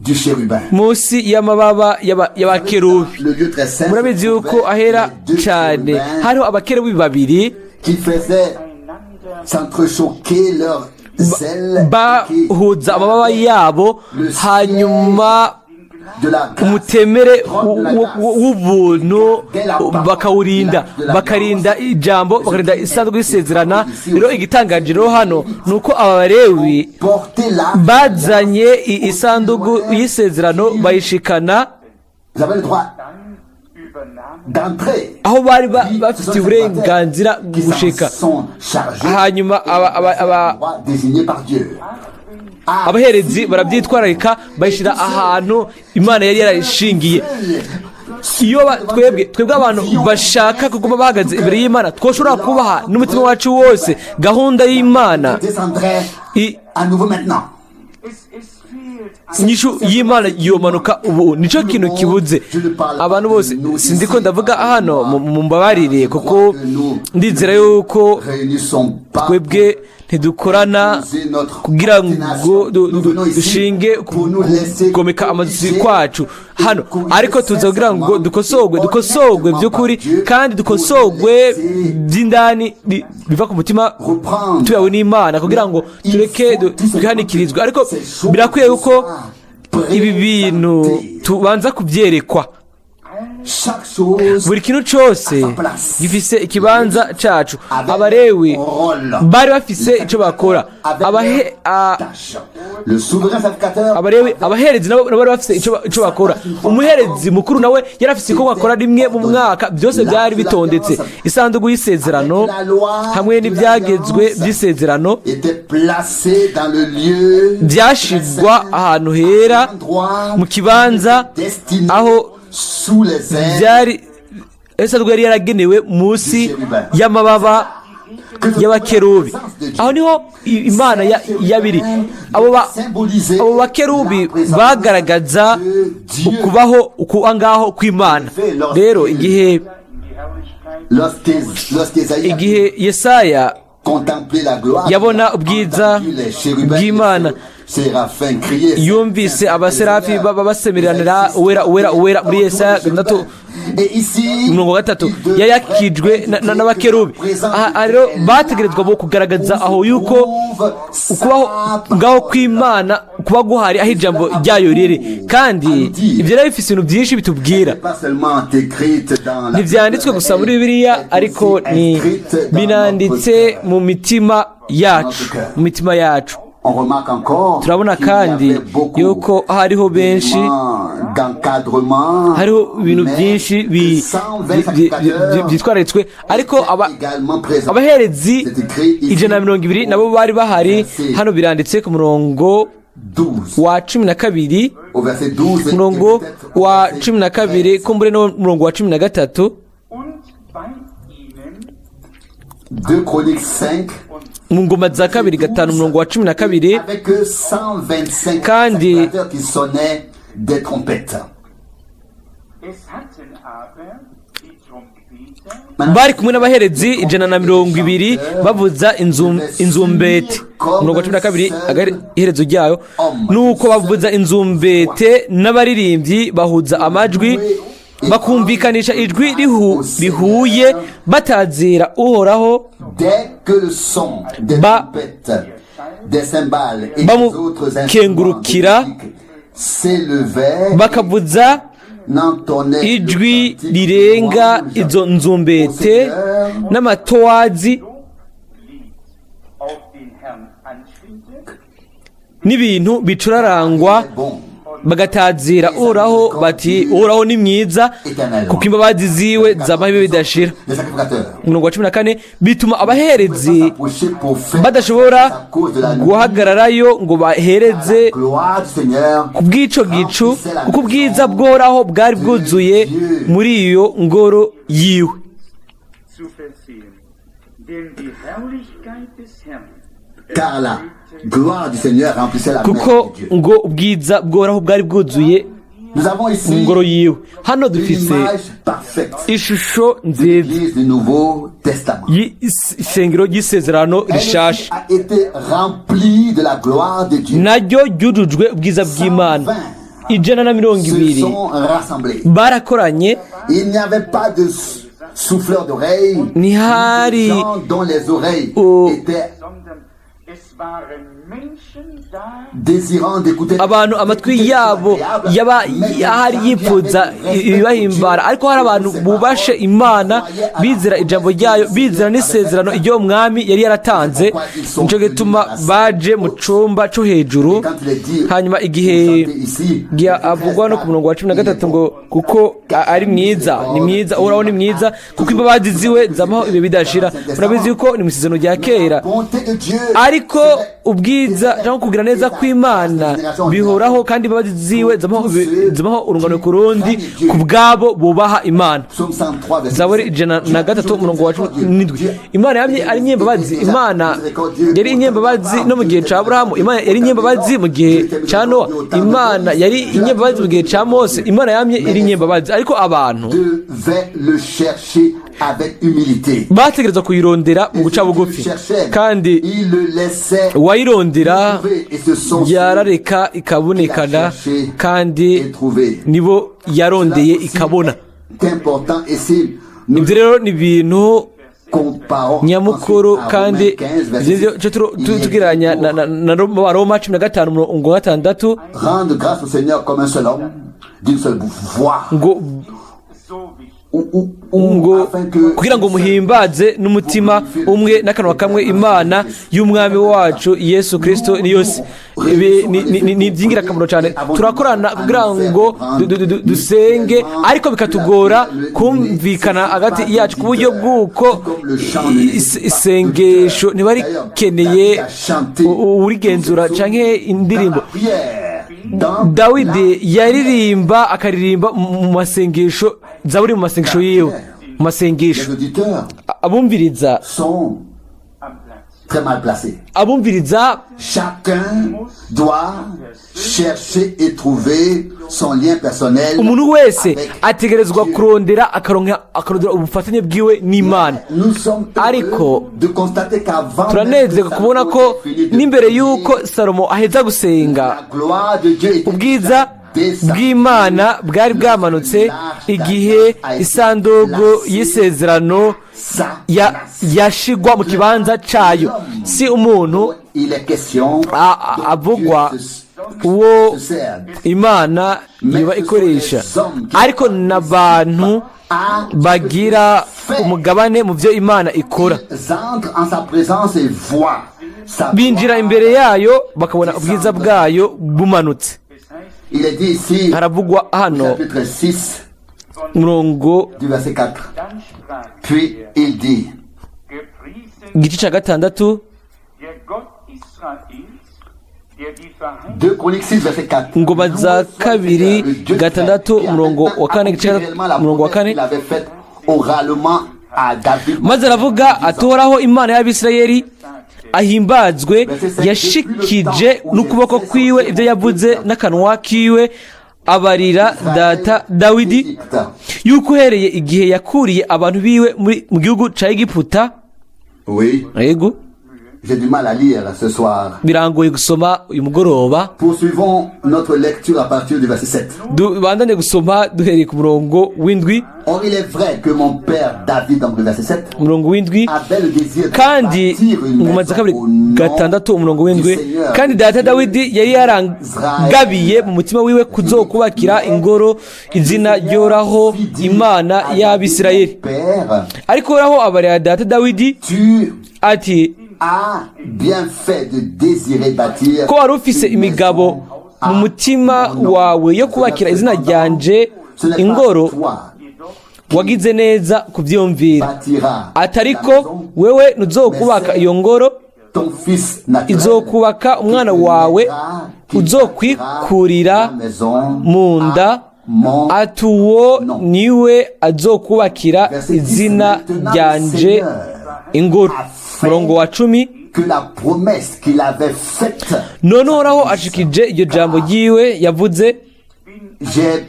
S1: du chérubin.
S2: Munsi y'amababa y'abakerubi.
S1: Le lieu très saint,
S2: Murabizi
S1: se
S2: yuko
S1: trouvaient
S2: ahera
S1: les deux
S2: cane
S1: chérubins
S2: hariho abakerubi babiri
S1: qui faisaient
S3: einander
S1: s'entrechoquer leurs ailes et qui
S2: bahuza amababa yabo, hanyuma
S1: de la grâce,
S2: umutemere w'ubuntu bakawurinda, bakarinda ijambo, bakarinda isanduku y'isezerana. Rero igitangaje rero hano ni uko aba Balewi
S1: porter l'arche.
S2: bazanye isanduku y'isezerano, bayishikana
S1: Ils avaient le droit
S3: dann übernahm
S1: d'entrer.
S2: aho bari bafite uburenganzira
S1: Qui s'en
S2: gushika.
S1: sont chargés
S2: Hanyuma
S1: droit désigné par Dieu.
S2: abaherezi barabyitwararika, bayishyira ahantu Imana yari yarayishingiye. Iyo twebwe abantu bashaka kuguma bahagaze imbere y'Imana, twoshobora kubaha n'umutima wacu wose gahunda y'Imana,
S1: Descendrait à nouveau maintenant.
S3: es es fehlt
S2: Inyishu y'Imana yomanuka ubu. Nicyo kintu kibuze abantu bose. Sindi ko ndavuga hano, mumbabarire, kuko ndizera yuko
S1: Réunissons pas
S2: twebwe ntidukorana kugira ngo dushinge kugomeka amazu kwacu hano, ariko tuza kugira ngo dukosogwe, dukosogwe by'ukuri kandi dukosogwe by'indani biva ku mutima,
S1: reprendre
S2: tuyawe n'Imana, kugira ngo tureke twihanikirizwe. Ariko birakwiye yuko ibi bintu tubanza kubyerekwa.
S1: Chaque chose
S2: Buri kintu cyose gifise ikibanza cacu. Abalewi bari bafise ico bakora.
S1: avec
S2: Abahe
S1: leur tâche. Le souverain sacrificateur
S2: Abalewi, abaherezi nabo bari bafise ico bakora. Umuherezi mukuru nawe yari afise iko akora rimwe mu mwaka. Byose byari bitondetse. Isanduku y'isezerano hamwe n'ibyagezwe by'isezerano
S1: était placé dans le lieu
S2: byashigwa ahantu hera,
S1: l'endroit
S2: mu kibanza
S1: destiné
S2: aho
S1: sous les ailes
S2: byari Isanduku yari yaragenewe munsi y'amababa y'abakerubi. Aho niho Imana yabiri. Abo bakerubi bagaragaza ukubaho ukuba ngaho kw'Imana. Rero igihe Yesaya yabona ubwiza bw'Imana, yumvise abaserafi baba basemeranira uwera uwera uwera muri Yesaya 6:3, yari yakijwe n'abakerubi. Aha rero bategerezwa bo kugaragaza aho yuko ukubaho ngaho kw'Imana kuba guhari aho ijambo ryayo riri. Kandi ibyo rero bifise ibintu byinshi bitubwira. Ntibyanditswe gusa muri Bibiliya, ariko ni binanditse mu mitima yacu, mu mitima yacu. Turabona kandi yuko hariho benshi, hariho ibintu byinshi byitwararitswe, ariko abaherezi 120 nabo bari bahari. Hano biranditse ku murongo wa 12, umurongo wa 12, kumbure no murongo wa 13. Mu Ngoma za Kabiri 5, umurongo wa 12, kandi bari kumwe n'abaherezi 120 bavuza inzumbete. Umurongo wa 12, iherezo ryayo nuko bavuza inzumbete n'abaririmbyi bahuza amajwi, bakumvikanisha ijwi rihuye, batazira Uhoraho, bamukengurukira, bakavuza ijwi rirenga izo nzumbete n'amatowazi n'ibintu bicurarangwa, bagatazira Uhoraho bati Uhoraho ni mwiza, kuko imbabazi ziwe zamaho ibihe bidashira. Umurongo wa 14, bituma abaherezi badashobora guhagararayo ngo bahereze ku bw'ico gicu, kuko ubwiza bw'Uhoraho bwari bwuzuye muri iyo ngoro yiwe. Kuko ngo ubwiza bw'Uhoraho bwari bwuzuye mu ngoro yiwe. Hano dufise ishusho nziza y'ishengero ry'isezerano rishasha, naryo ryujujwe ubwiza bw'Imana. 120 barakoranye, ntihari abantu amatwi yabo yaba ahari yipfuza ibibahimbara, ariko hari abantu bubashe Imana, bizera ijambo ryayo, bizera n'isezerano iryo mwami yari yaratanze. Nico gituma baje mu cumba co hejuru. Hanyuma igihe avugwa no ku murongo wa 13 ngo kuko ari mwiza, ni mwiza, Uhoraho ni mwiza, kuko imbabazi ziwe zamaho ibihe bidashira. Murabizi yuko ni mu isezerano rya kera, ariko ubwiza cyangwa kugira neza kw'Imana bihoraho, kandi imbabazi ziwe zamaho urungano ku rundi ku bwabo bubaha Imana. Zaburi 103 umurongo wa 17. Imana yamye ari inyembabazi. Imana yari inyembabazi no mu gihe ca Aburahamu, Imana yari inyembabazi mu gihe ca Nowa, Imana yari inyembabazi mu gihe ca Mose, Imana yamye iri inyembabazi. Ariko abantu bategerezwa kuyirondera mu guca bugufi, kandi uwayirondera yarareka ikabonekana, kandi nibo yarondeye ikabona. Ibyo rero ni ibintu nyamukuru, kandi tugereranya na Roma 15:6 ngo ngo kugira ngo muhimbaze n'umutima umwe n'akanwa kamwe Imana y'umwami wacu Yesu Kristo ni yose. Ni iby'ingirakamaro cyane. Turakorana kugira ngo dusenge, ariko bikatugora kumvikana hagati yacu ku buryo bw'uko isengesho ntibarikeneye urigenzura canke indirimbo. Dawidi yaririmba akaririmba mu masengesho, zaburi mu masengesho yiwe. Mu masengesho.
S1: Les auditeurs
S2: Abumviriza
S1: sont
S3: am Platz.
S1: très mal placés.
S2: Abumviriza
S1: Chacun doit chercher et trouver son lien personnel
S2: umuntu wese
S1: avec
S2: ategerezwa
S1: Dieu.
S2: Kurondera akaronka akarondera ubufatanye bwiwe n'Imana.
S1: Nous sommes heureux
S2: Ariko,
S1: de constater qu'avant même que
S2: turanezerwa kubona
S1: Salomon
S2: ko
S1: ait fini de
S2: n'imbere
S1: prier,
S2: y'uko Salomo aheza gusenga,
S1: la gloire de Dieu était
S2: ubwiza
S1: descendue.
S2: Bw'Imana bwari bwamanutse igihe isanduku y'isezerano
S1: Sa place.
S2: Yashigwa mu kibanza cayo. Si umuntu
S1: Il est question dont
S2: avugwa
S1: Dieu
S2: uwo
S1: se sert.
S2: Imana iba ikoresha, ariko n'abantu bagira umugabane mu byo Imana ikora.
S1: Ils entrent en sa présence et voient sa
S2: Binjira
S1: gloire.
S2: Imbere yayo bakabona ubwiza bwayo bumanutse.
S3: Es heißt
S1: Il est dit ici,
S2: Haravugwa hano
S1: chapitre 6,
S2: umurongo
S1: du verset 4.
S3: Dann sprach
S1: Puis
S3: er,
S1: il dit,
S3: gepriesen
S2: igice cya gatandatu
S3: der Gott Israels, der die Verheißung
S1: 2 Chroniques 6, verset 4.
S2: Ingoma za kabiri gatandatu umurongo wa kane igice umurongo wa kane.
S1: Il avait fait oralement à David.
S2: Maze aravuga ati Uhoraho Imana y'Abisirayeli ahimbazwe yashikije n'ukuboko kwiwe ibyo yavuze n'akanwa kiwe abarira data Dawidi
S1: D'Égypte.
S2: Yuko uhereye igihe yakuriye abantu biwe mu gihugu ca Egiputa.
S1: Oui,
S2: Yego.
S1: J'ai du mal à lire ce soir.
S2: Birangoye gusoma uyu mugoroba.
S1: Poursuivons notre lecture à partir du verset 7.
S2: Dubandane gusoma duhereye ku murongo w'indwi.
S1: Or, il est vrai que mon père David, donc le verset 7,
S2: Umurongo w'indwi.
S1: Avait le désir de
S2: Kandi
S1: bâtir une
S2: Ingoma
S1: maison
S2: za kabiri
S1: au nom
S2: gatandatu umurongo
S1: du
S2: w'indwi.
S1: Seigneur,
S2: Kandi data Dawidi yari yarangabiye mu mutima wiwe kuzokubakira ingoro izina ry'Uhoraho
S1: Fit dire
S2: Imana
S1: à David,
S2: y'Abisirayeli.
S1: mon Père,
S2: Ariko Uhoraho abarira data Dawidi
S1: tu
S2: ati
S1: as bien fait de désirer bâtir
S2: ko wari ufise
S1: une
S2: imigabo
S1: maison
S2: mu
S1: à
S2: mutima
S1: mon nom.
S2: wawe yo kubakira izina ryanje
S1: Ce n'est pas
S2: ingoro
S1: toi
S2: wagize neza kubyiyumvira
S1: bâtira
S2: atariko
S1: la maison,
S2: wewe ntuzokubaka iyo ngoro
S1: ton fils naturel
S2: izokubaka umwana wawe
S1: qui
S2: uzokwikurira
S1: bâtira la maison
S2: mu nda
S1: à mon
S2: ati uwo
S1: nom.
S2: Niwe azokubakira
S1: Verset 10,
S2: izina
S1: maintenant,
S2: ryanje
S1: le Seigneur
S2: ingoro.
S1: A fait
S2: Murongo wa 10.
S1: Que la promesse qu'il avait faite,
S2: None Uhoraho ashikije iryo jambo ryiwe yavuze
S1: j'ai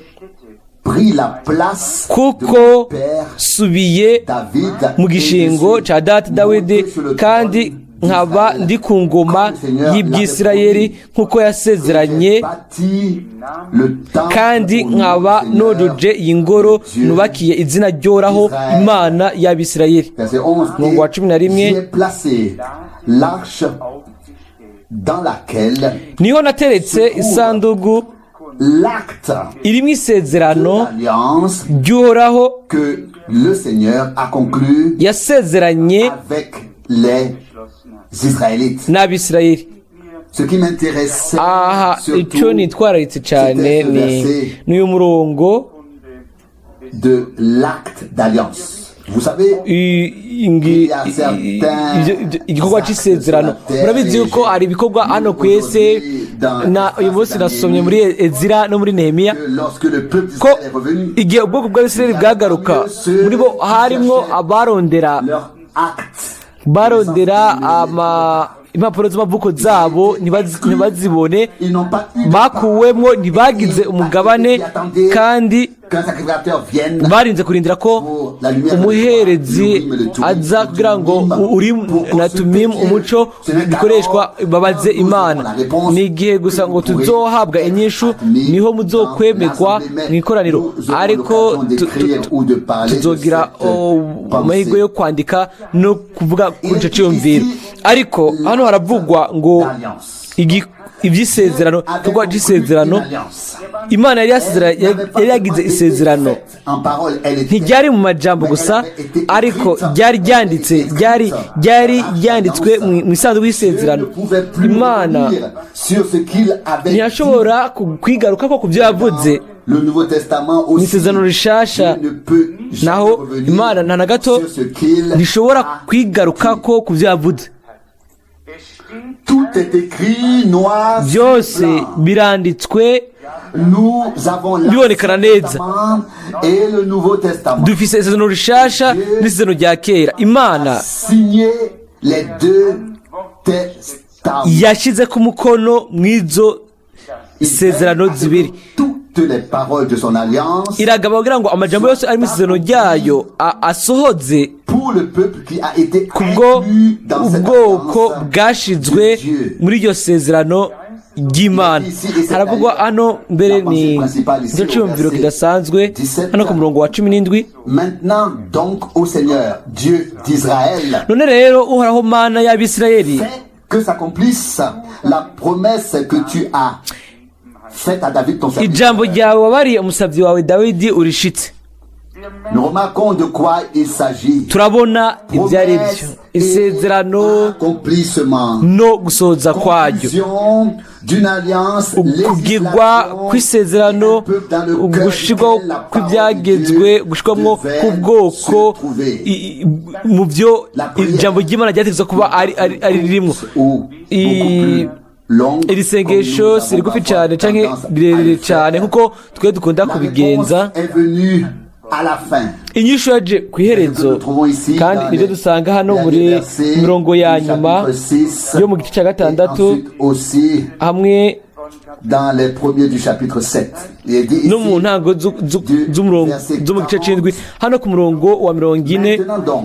S1: pris la place de
S2: kuko
S1: mon père
S2: subiye
S1: David
S2: mu gishingo
S1: et je
S2: ca data
S1: suis
S2: Dawidi
S1: monté sur le
S2: kandi
S1: trône
S2: nkaba
S1: d'Israël,
S2: ndi ku ngoma
S1: comme le Seigneur
S2: y'Ibyisirayeli
S1: l'avait promis.
S2: nk'uko yasezeranye
S1: J'ai bâti le temple
S2: kandi
S1: au nom
S2: nkaba
S1: du Seigneur,
S2: nujuje iyi ngoro
S1: Dieu
S2: nubakiye izina ry'Uhoraho
S1: d'Israël.
S2: Imana y'Abisirayeli.
S1: Verset 11.
S2: Umurongo wa 11.
S1: Et j'ai placé l'arche
S3: aufgestellt.
S1: Dans laquelle
S2: Niho nateretse isanduku
S1: l'acte
S2: irimo isezerano
S1: de l'alliance
S2: ry'Uhoraho
S1: que le Seigneur a conclu
S2: yasezeranye
S1: avec les
S3: Geschlossen hat.
S1: Israélites.
S2: n'Abisirayeli.
S1: Ce qui m'intéressait
S2: Aha icyo
S1: surtout
S2: nitwararitse cyane ni n'uyu murongo
S1: de l'acte d'alliance. Vous savez,
S2: igikorwa cy'isezerano. Murabizi yuko hari ibikorwa hano ku isi na uyu munsi nasomye muri Ezira no muri Nehemiya
S1: que lorsque le peuple
S2: ko
S1: d'Israël est revenu,
S2: igihe ubwoko bw'Abisirayeli bwagaruka muri bo harimwo abarondera
S1: leur acte
S2: barondera impapuro z'amavuko zabo ntibazibone
S1: ils n'ont pas eu de part.
S2: bakuwemwo ntibagize umugabane kandi
S1: Qu'un sacrificateur vienne
S2: barinze kurindira ko umuherezi aza kugira ngo Urimu na Tumimu umuco bikoreshwa babaze Imana. Ni igihe gusa ngo tuzohabwa inyishu niho muzokwemerwa mu ikoraniro ariko tuzogira amahirwe yo kwandika no kuvuga kuri icyo cyiyumviro. Ariko hano haravugwa ngo iby'isezerano igikorwa cy'isezerano Imana yari yagize isezerano ntiryari mu majambo gusa ariko ryari ryanditse ryari ryanditswe mu isanduku y'isezerano. Imana ntiyashobora kwigaruka ko ku byo yavuze mu isezerano rishasha naho Imana nta na gato ntishobora kwigaruka ko ku byo yavuze.
S3: Es steht
S1: Tout est écrit noir sur
S2: Byose
S1: blanc.
S2: biranditswe
S1: Nous avons l'Ancien
S2: bibonekana neza.
S1: Testament et le Nouveau Testament.
S2: Dufise isezerano rishasha n'isezerano rya kera. Imana
S1: Signé les deux testaments.
S2: yashyize ku mukono mw'izo
S1: Il
S2: sezerano
S1: veille à ce que
S2: zibiri.
S1: toutes les paroles de son alliance
S2: Iragaba kugira ngo amajambo yose ari mu isezerano ryayo asohoze
S1: pour le peuple qui a été
S2: kubwo
S1: inclus dans cette
S2: ubwoko
S1: alliance
S2: bwashizwe
S1: de Dieu.
S2: muri iryo sezerano ry'Imana. Haravugwa hano mbere ni nicyo cyiyumviro kidasanzwe hano ku murongo wa 17.
S1: Maintenant donc, ô Seigneur, Dieu d'Israël,
S2: None rero, Uhoraho Mana y'Abisirayeli,
S1: fais que s'accomplisse la promesse que tu as faite à David ton serviteur.
S2: ijambo ryawe wabariye umusabyi wawe Dawidi urishitse.
S1: Nous remarquons de quoi il s'agit.
S2: Turabona ibyo ari byo, isezerano
S1: Accomplissement.
S2: no gusohoza kwaryo,
S1: Conclusion d'une alliance,
S2: ukugirwa kw'isezerano, ugushirwaho kw'ibyagezwe, gushirwamwo k'ubwoko mu byo ijambo ry'Imana ryategetswe kuba ari ririmo. Iri sengesho si rigufi cyane canke rirerire cyane nkuko twe dukunda kubigenza.
S1: Est venue à la fin.
S2: Inyishu yaje ku iherezo, kandi nibyo dusanga hano muri mirongo ya nyuma yo mu gice cya gatandatu
S1: Et ensuite aussi
S2: hamwe
S1: dans les premiers du chapitre 7. Il est dit
S2: no mu
S1: ici,
S2: ntango z'umurongo zo mu gice c'indwi, hano ku murongo wa 40,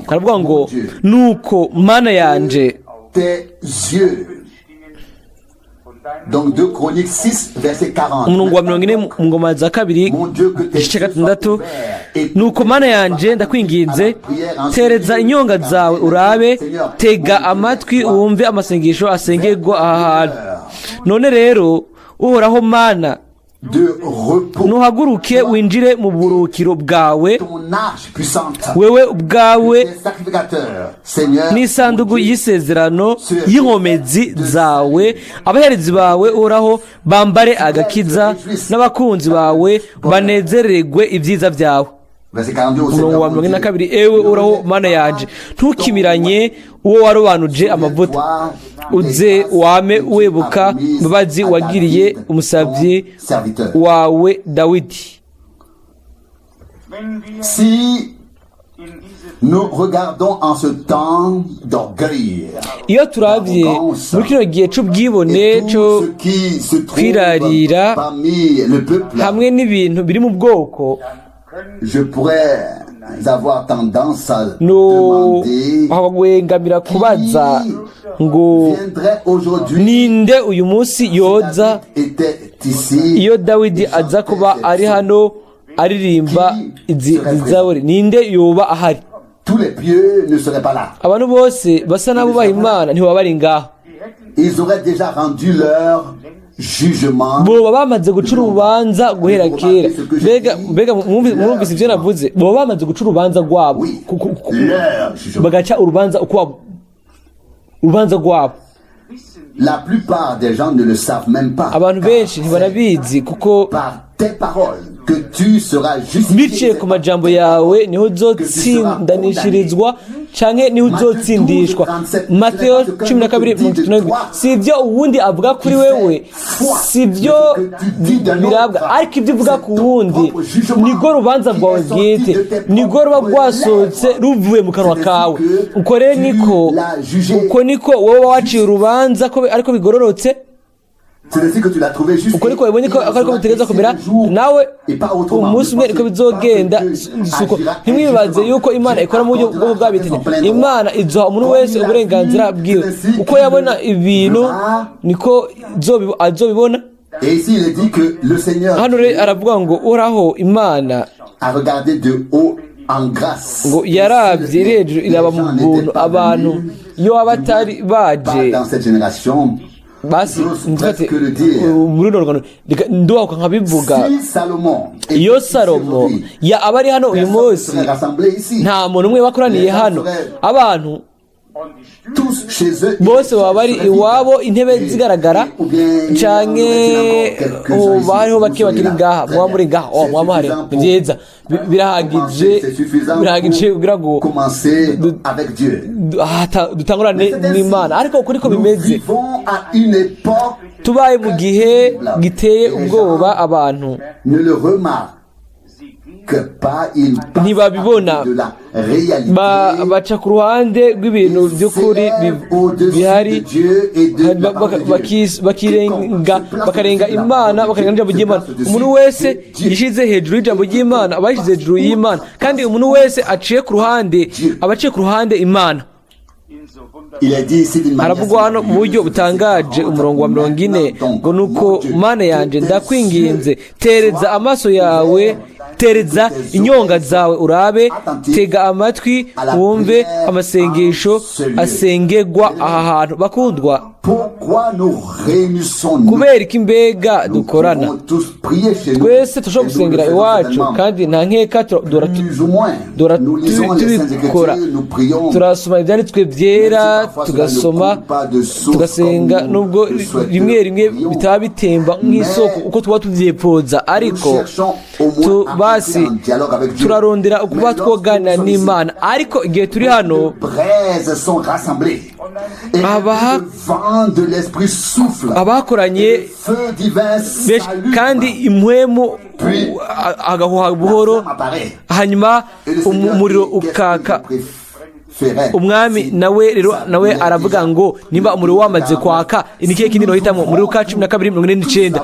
S2: haravuga ngo: "Nuko Mana yanje,"
S1: tes yeux. Donc 2 Chroniques 6, verset 40.
S2: Umurongo wa 40 mu Ngoma za Kabiri,
S1: Mon Dieu, que tes
S2: igice cya
S1: yeux soient
S2: gatandatu.
S1: ouverts et
S2: "Nuko Mana yanje, ndakwinginze, tereza inyonga zawe urabe, tega amatwi wumve amasengesho asengerwa aha hantu. None rero, Uhoraho Mana,
S1: de repos,
S2: nuhaguruke winjire mu buruhukiro bwawe,
S1: ton arche puissante,
S2: wewe ubwawe
S1: tes sacrificateurs, Seigneur,
S2: n'isanduku y'isezerano y'inkomezi zawe. Abaherezi bawe, Uhoraho, bambare agakiza, n'abakunzi bawe banezererwe ibyiza byawe."
S1: Verset 42, au
S2: Umurongo
S1: Seigneur,
S2: wa
S1: mon
S2: 42:
S1: Dieu,
S2: "Ewe Uhoraho Mana yanje, ntukimiranye uwo warobanuje amavuta. Uze wame wibuka imbabazi wagiriye umusabyi
S1: serviteur.
S2: wawe Dawidi."
S3: Wenn wir
S1: Si
S3: in diese
S1: nous regardons en ce temps d'orgueil
S2: Iyo turabye muri kino gihe c'ubwibone
S1: et tout
S2: co
S1: ce qui se trouve
S2: kwirarira
S1: parmi le peuple,
S2: hamwe n'ibintu biri mu bwoko,
S1: je pourrais avoir tendance à
S2: no
S1: demander
S2: gwengamira kubaza ngo:
S1: viendrait aujourd'hui
S2: "Ninde uyu munsi yoza
S1: David était ici
S2: iyo Dawidi aza kuba ari hano aririmba izi zaburi, ninde yoba ahari?"
S1: Tous les pieux ne seraient pas là.
S2: Abantu bose basa n'abubaha Imana ntibaba bari ngaho.
S1: Ils auraient déjà rendu leur jugement.
S2: Boba bamaze guca urubanza guhera kera. Mbega mwumvise ibyo navuze? Boba bamaze guca urubanza rwabo.
S1: Oui, leur jugement.
S2: Bagaca urubanza uko urubanza rwabo.
S1: La plupart des gens ne le savent même pas.
S2: Abantu
S1: Car
S2: benshi ntibanabizi kuko
S1: par tes paroles que tu seras justifié.
S2: biciye ku majambo yawe niho uzotsindanishirizwa canke niho uzotsindishwa. Mateyo 12:37. Si ibyo uwundi avuga kuri wewe, si ibyo birabwa, ariko ibyo uvuga ku wundi nirwo rubanza rwawe bwite, nirwo ruba rwasohotse ruvuye mu kanwa kawe. Uko rero niko, uko niko wowe waciye urubanza ko ariko bigororotse.
S1: C'est ainsi que tu l'as trouvé juste.
S2: Uko niko wabonye ko ariko bitegereza kumera nawe umunsi umwe niko bizogenda. Suko ntimwibaze yuko Imana ikora mu buryo bwo bwabitene. Imana izoha umuntu wese uburenganzira bwiwe. Uko yabona ibintu niko azobibona.
S1: Et ici, il est dit que le Seigneur
S2: Hano rero aravuga ngo Uhoraho Imana
S1: a regardé de haut en grâce.
S2: ngo yarabye iri hejuru iraba mu buntu abantu iyo batari
S1: Pas
S2: baje
S1: dans cette génération.
S2: Basi
S1: J'ose
S2: mfate
S1: presque le dire.
S2: muri runo rungano, reka ndubahuka nkabivuga.
S1: Si Salomon était
S2: Iyo
S1: ici
S2: Salomo
S1: aujourd'hui,
S2: ya aba ari hano uyu
S1: personne ne
S2: munsi,
S1: serait rassemblé ici.
S2: nta muntu umwe bakoraniye hano. Abantu Bose baba bari iwabo, intebe zigaragara, canke hoba hariho bake bakiri ngaha? Muba muri ngaha? Oh, muba muhari, ni vyiza. Birahagije, birahagije kugira ngo dutangurane n'Imana. Ariko uko niko bimeze, tubaye mu gihe giteye ubwoba. Abantu ntibabibona, baca ku ruhande rw'ibintu by'ukuri bihari, bakirenga, bakarenga Imana, bakarenga n'ijambo ry'Imana. Umuntu wese yishyize hejuru y'ijambo ry'Imana aba yishyize hejuru y'Imana, kandi umuntu wese aciye ku ruhande aba aciye ku ruhande Imana. Haravugwa hano mu buryo butangaje, umurongo wa 40, ngo: "Nuko Mana yanjye, ndakwinginze, tereza amaso yawe, tereza inyonga zawe urabe, tega amatwi wumve amasengesho asengegwa aha hantu." Bakundwa, kubera iki mbega dukorana? Twese turashobora gusengera iwacu, kandi nta nkeka dora tubikora. Turasoma Ibyanditswe Byera, tugasoma, tugasenga, nubwo rimwe rimwe bitaba bitemba nk'isoko uko tuba tubyipfuza, ariko basi turarondera ukuba twoganira n'Imana. Ariko igihe turi hano, abakoranye benshi, kandi impwemu agahuha buhoro, hanyuma umuriro ukaka, Umwami nawe rero nawe aravuga ngo: "Nimba umuriro wamaze kwaka, ni ikihe kindi nohitamo?" Muri Luka 12:49.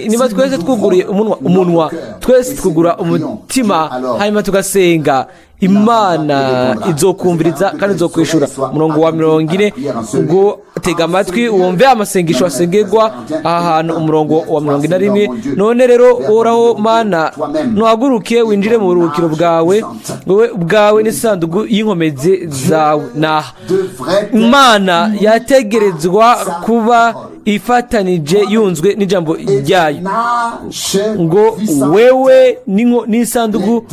S2: Niba twese twuguruye umunwa, twese twugura umutima, hanyuma tugasenga, Imana izokumviriza kandi izokwishura. Umurongo wa 40 ngo: "Tega amatwi wumve amasengesho asengerwa aha hantu." Umurongo wa 41: "None rero, Uhoraho Mana, ntuhaguruke winjire mu buruhukiro bwawe, wowe ubwawe n'isanduku y'inkomezi zawe." Naha Imana yategerezwa kuba ifatanije, yunzwe n'ijambo ryayo, ngo: "Wewe n'isanduku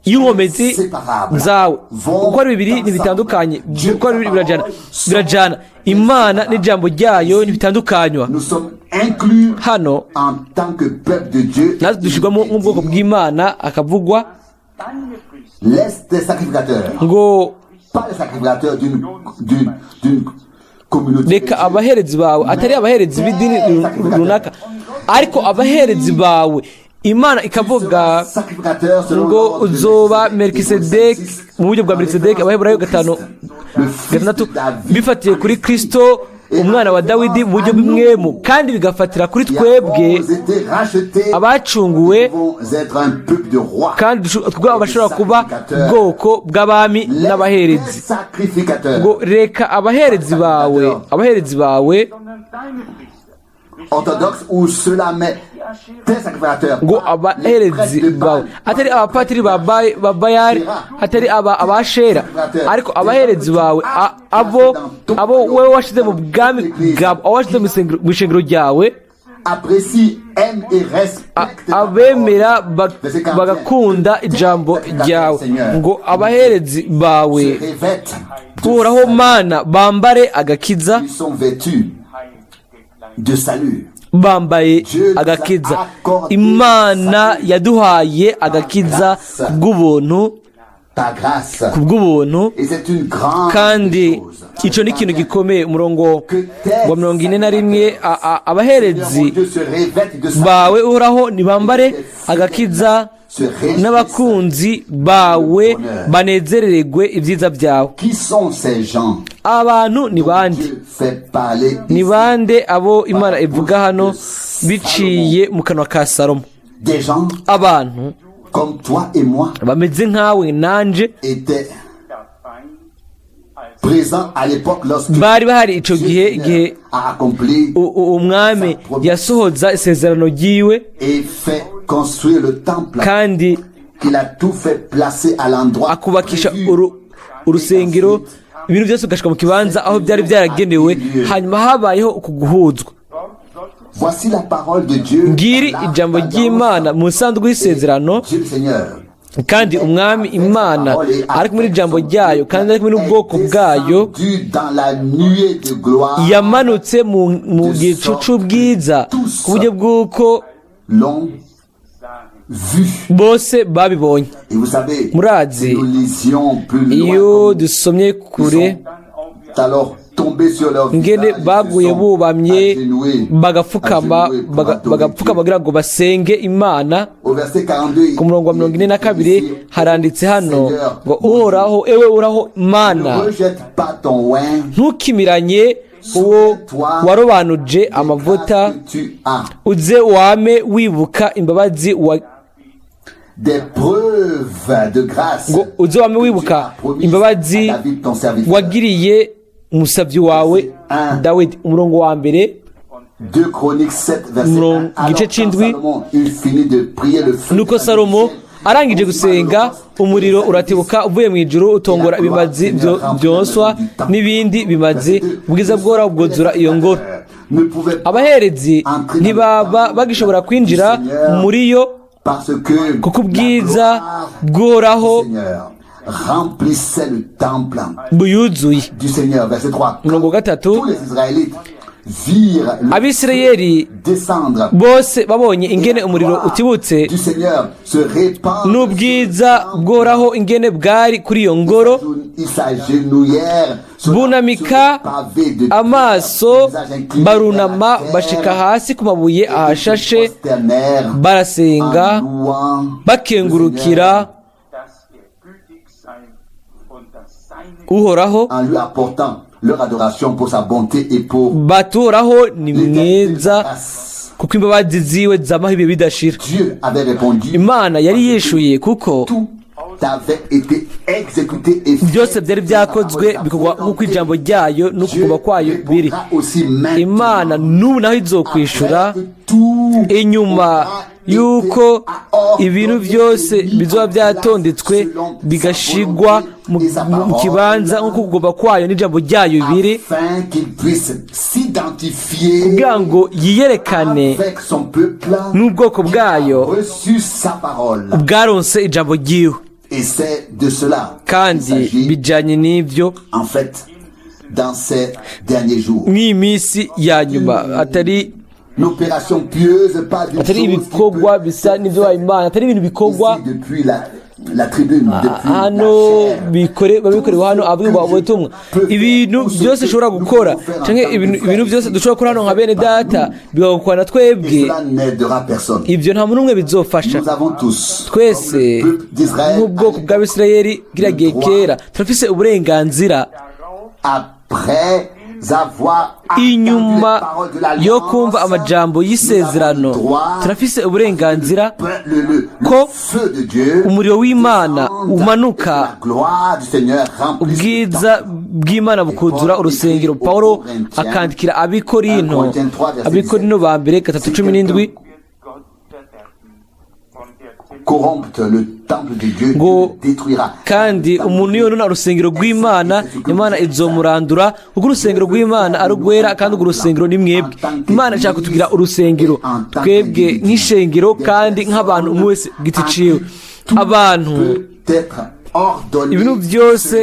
S2: y'inkomezi zawe." Uko ari bibiri ntibitandukanye, uko ari bibiri birajana, birajana. Imana n'ijambo ryayo ntibitandukanywa. Hano natwe dushyirwamo nk'ubwoko bw'Imana, akavugwa ngo: "Reka abaherezi bawe," atari abaherezi b'idini runaka, ariko abaherezi bawe. Imana ikavuga ngo: "Uzoba Melikisedeki mu buryo bwa Melikisedeki." Abaheburayo 5:6, bifatiye kuri Kristo, umwana wa Dawidi, mu buryo bw'impwemu, kandi bigafatira kuri twebwe abacunguwe, kandi twebwe abashobora kuba ubwoko bw'abami n'abaherezi, ngo: "Reka abaherezi bawe, abaherezi bawe," ngo abaherezi bawe, atari abapatiri ba Bayari, atari aba abashera, ariko abaherezi bawe, abo wowe washize mu bwami bwawe, abo washize mu ishengero ryawe, abemera bagakunda ijambo ryawe, ngo abaherezi bawe, Uhoraho Mana, bambare agakiza. Bambaye agakiza. Imana yaduhaye agakiza kubw'ubuntu, kubw'ubuntu, kandi icyo ni ikintu gikomeye. Umurongo wa 41: "Abaherezi bawe, Uhoraho, ntibambare agakiza, n'abakunzi bawe banezererwe ibyiza byawe." Abantu ni bande? Ni bande abo Imana ivuga hano biciye mu kanwa ka Salomo? Abantu bameze nkawe nanje bari bahari icyo gihe, igihe Umwami yasohoza isezerano ryiwe kandi akubakisha urusengero, ibintu byose ugashyirwa mu kibanza aho byari byaragenewe. Hanyuma habayeho uku guhuzwa. Ngiri ijambo ry'Imana mu isanduku y'isezerano. Kandi Umwami Imana ari kumwe n'ijambo ryayo kandi ari kumwe n'ubwoko bwayo, yamanutse mu gicu c'ubwiza ku buryo bw'uko bose babibonye. Murazi, iyo dusomye kure ngene baguye bubamye, bagapfukama, bagapfukama kugira ngo basenge Imana. Ku murongo wa 42 haranditse hano ngo: "Uhoraho, ewe Uhoraho Mana, ntukimiranye uwo warobanuje amavuta, uze wame wibuka imbabazi wa ngo uze wame wibuka imbabazi wagiriye umusabyi wawe Dawidi." Umurongo wa mbere, igice c'indwi. Nuko Salomo arangije gusenga, umuriro uratibuka uvuye mu ijuru, utongora ibimazi byonswa n'ibindi bimazi, ubwiza bw'Uhoraho bwuzura iyo ngoro. Abaherezi ntibaba bagishobora kwinjira muri yo, kuko ubwiza bw'Uhoraho buyuzuye. Umurongo wa gatatu: Abisirayeli bose babonye ingene umuriro utibutse n'ubwiza bw'Uhoraho ingene bwari kuri iyo ngoro, bunamika amaso, barunama bashika hasi ku mabuye ahashashe, barasenga bakengurukira Uhoraho, bati: "Uhoraho ni mwiza, kuko imbabazi ziwe zamaho ibihe bidashira." Imana yari yishuye kuko byose byari byakozwe, bikorwa nk'uko ijambo ryayo n'ukuguma kwayo biri. Imana n'ubu naho izokwishura inyuma yuko ibintu byose bizoba byatondetswe, bigashigwa mu kibanza nk'uko kugomba kwayo n'ijambo ryayo biri, kugira ngo yiyerekane n'ubwoko bwayo bwaronse ijambo ryiwe. Kandi bijyanye n'ibyo mw'iyi minsi ya nyuma, atari ibikorwa bisa n'ibyo Imana, atari ibintu bikorwa hano, babikorewe hano abwirwa ubutumwa. Ibintu byose ushobora gukora cyangwa ibintu byose dushobora gukora hano nka bene data, bigakora na twebwe, ibyo nta muntu umwe bizofasha. Twese nk'ubwoko bw'Abisirayeli bwiragiye kera, turafise uburenganzira inyuma yo kumva amajambo y'isezerano, turafise uburenganzira ko umuriro w'Imana umanuka, ubwiza bw'Imana bukuzura urusengero. Paulo akandikira Abikorino, Abikorino ba mbere 3:17, ngo: "Kandi umuntu yonona urusengero rw'Imana, Imana izomurandura, kuko urusengero rw'Imana ari urwera, kandi urwo rusengero ni mwebwe." Imana ishaka kutugira urusengero twebwe nk'ishengero kandi nk'abantu umwe wese giti ciwe. Abantu, ibintu byose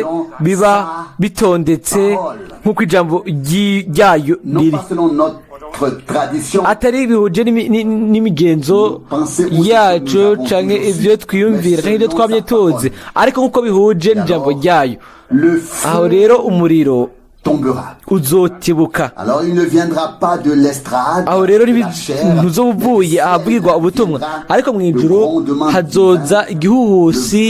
S2: biba bitondetse nk'uko ijambo ryayo riri, atari bihuje n'imigenzo yacu canke ibyo twiyumvira canke ibyo twamye tuzi, ariko nk'uko bihuje n'ijambo ryayo. Aho rero umuriro uzotibuka. Aho rero ntuzoba uvuye ahabwirwa ubutumwa, ariko mu ijuru hazoza igihuhusi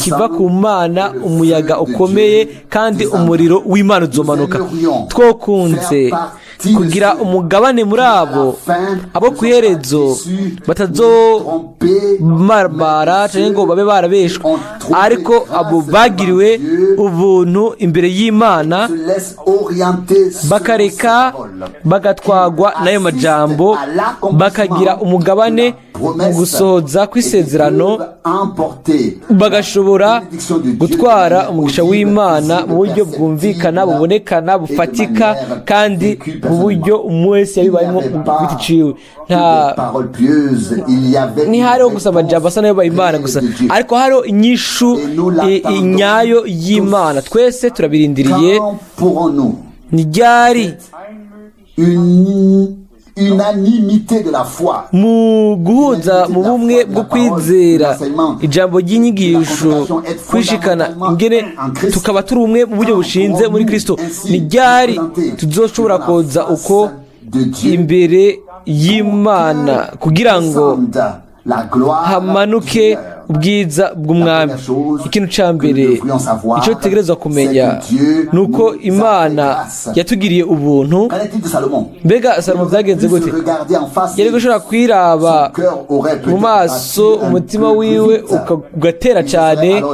S2: kiva ku Mana, umuyaga ukomeye, kandi umuriro w'Imana uzomanuka. Twokunze kugira umugabane muri abo ku iherezo batazomarmara cyangwa ngo babe barabeshwe, ariko abo bagiriwe ubuntu imbere y'Imana, bakareka bagatwagwa n'ayo majambo, bakagira umugabane mu gusohoza kw'isezerano, bagashobora gutwara umugisha w'Imana mu buryo bwumvikana, bubonekana, bufatika, kandi mu buryo umwe wese yabibayemo ku giti ciwe. Nta ntihariho gusa amajambo asa n'ayo Imana gusa, ariko hariho inyishu nyayo y'Imana. Twese turabirindiriye. Ni ryari mu guhuza mu bumwe bwo kwizera ijambo ry'inyigisho kwishikana ingene tukaba turi umwe mu buryo bushinze muri Kristo, ni ryari tuzoshobora koza uko imbere y'Imana kugira ngo hamanuke ubwiza bw'umwami? Ikintu cya mbere icyo dutegerezwa kumenya ni uko Imana yatugiriye ubuntu. Mbega Salomo byagenze gute? Yari gushobora kwiraba mu maso, umutima wiwe ugatera cyane,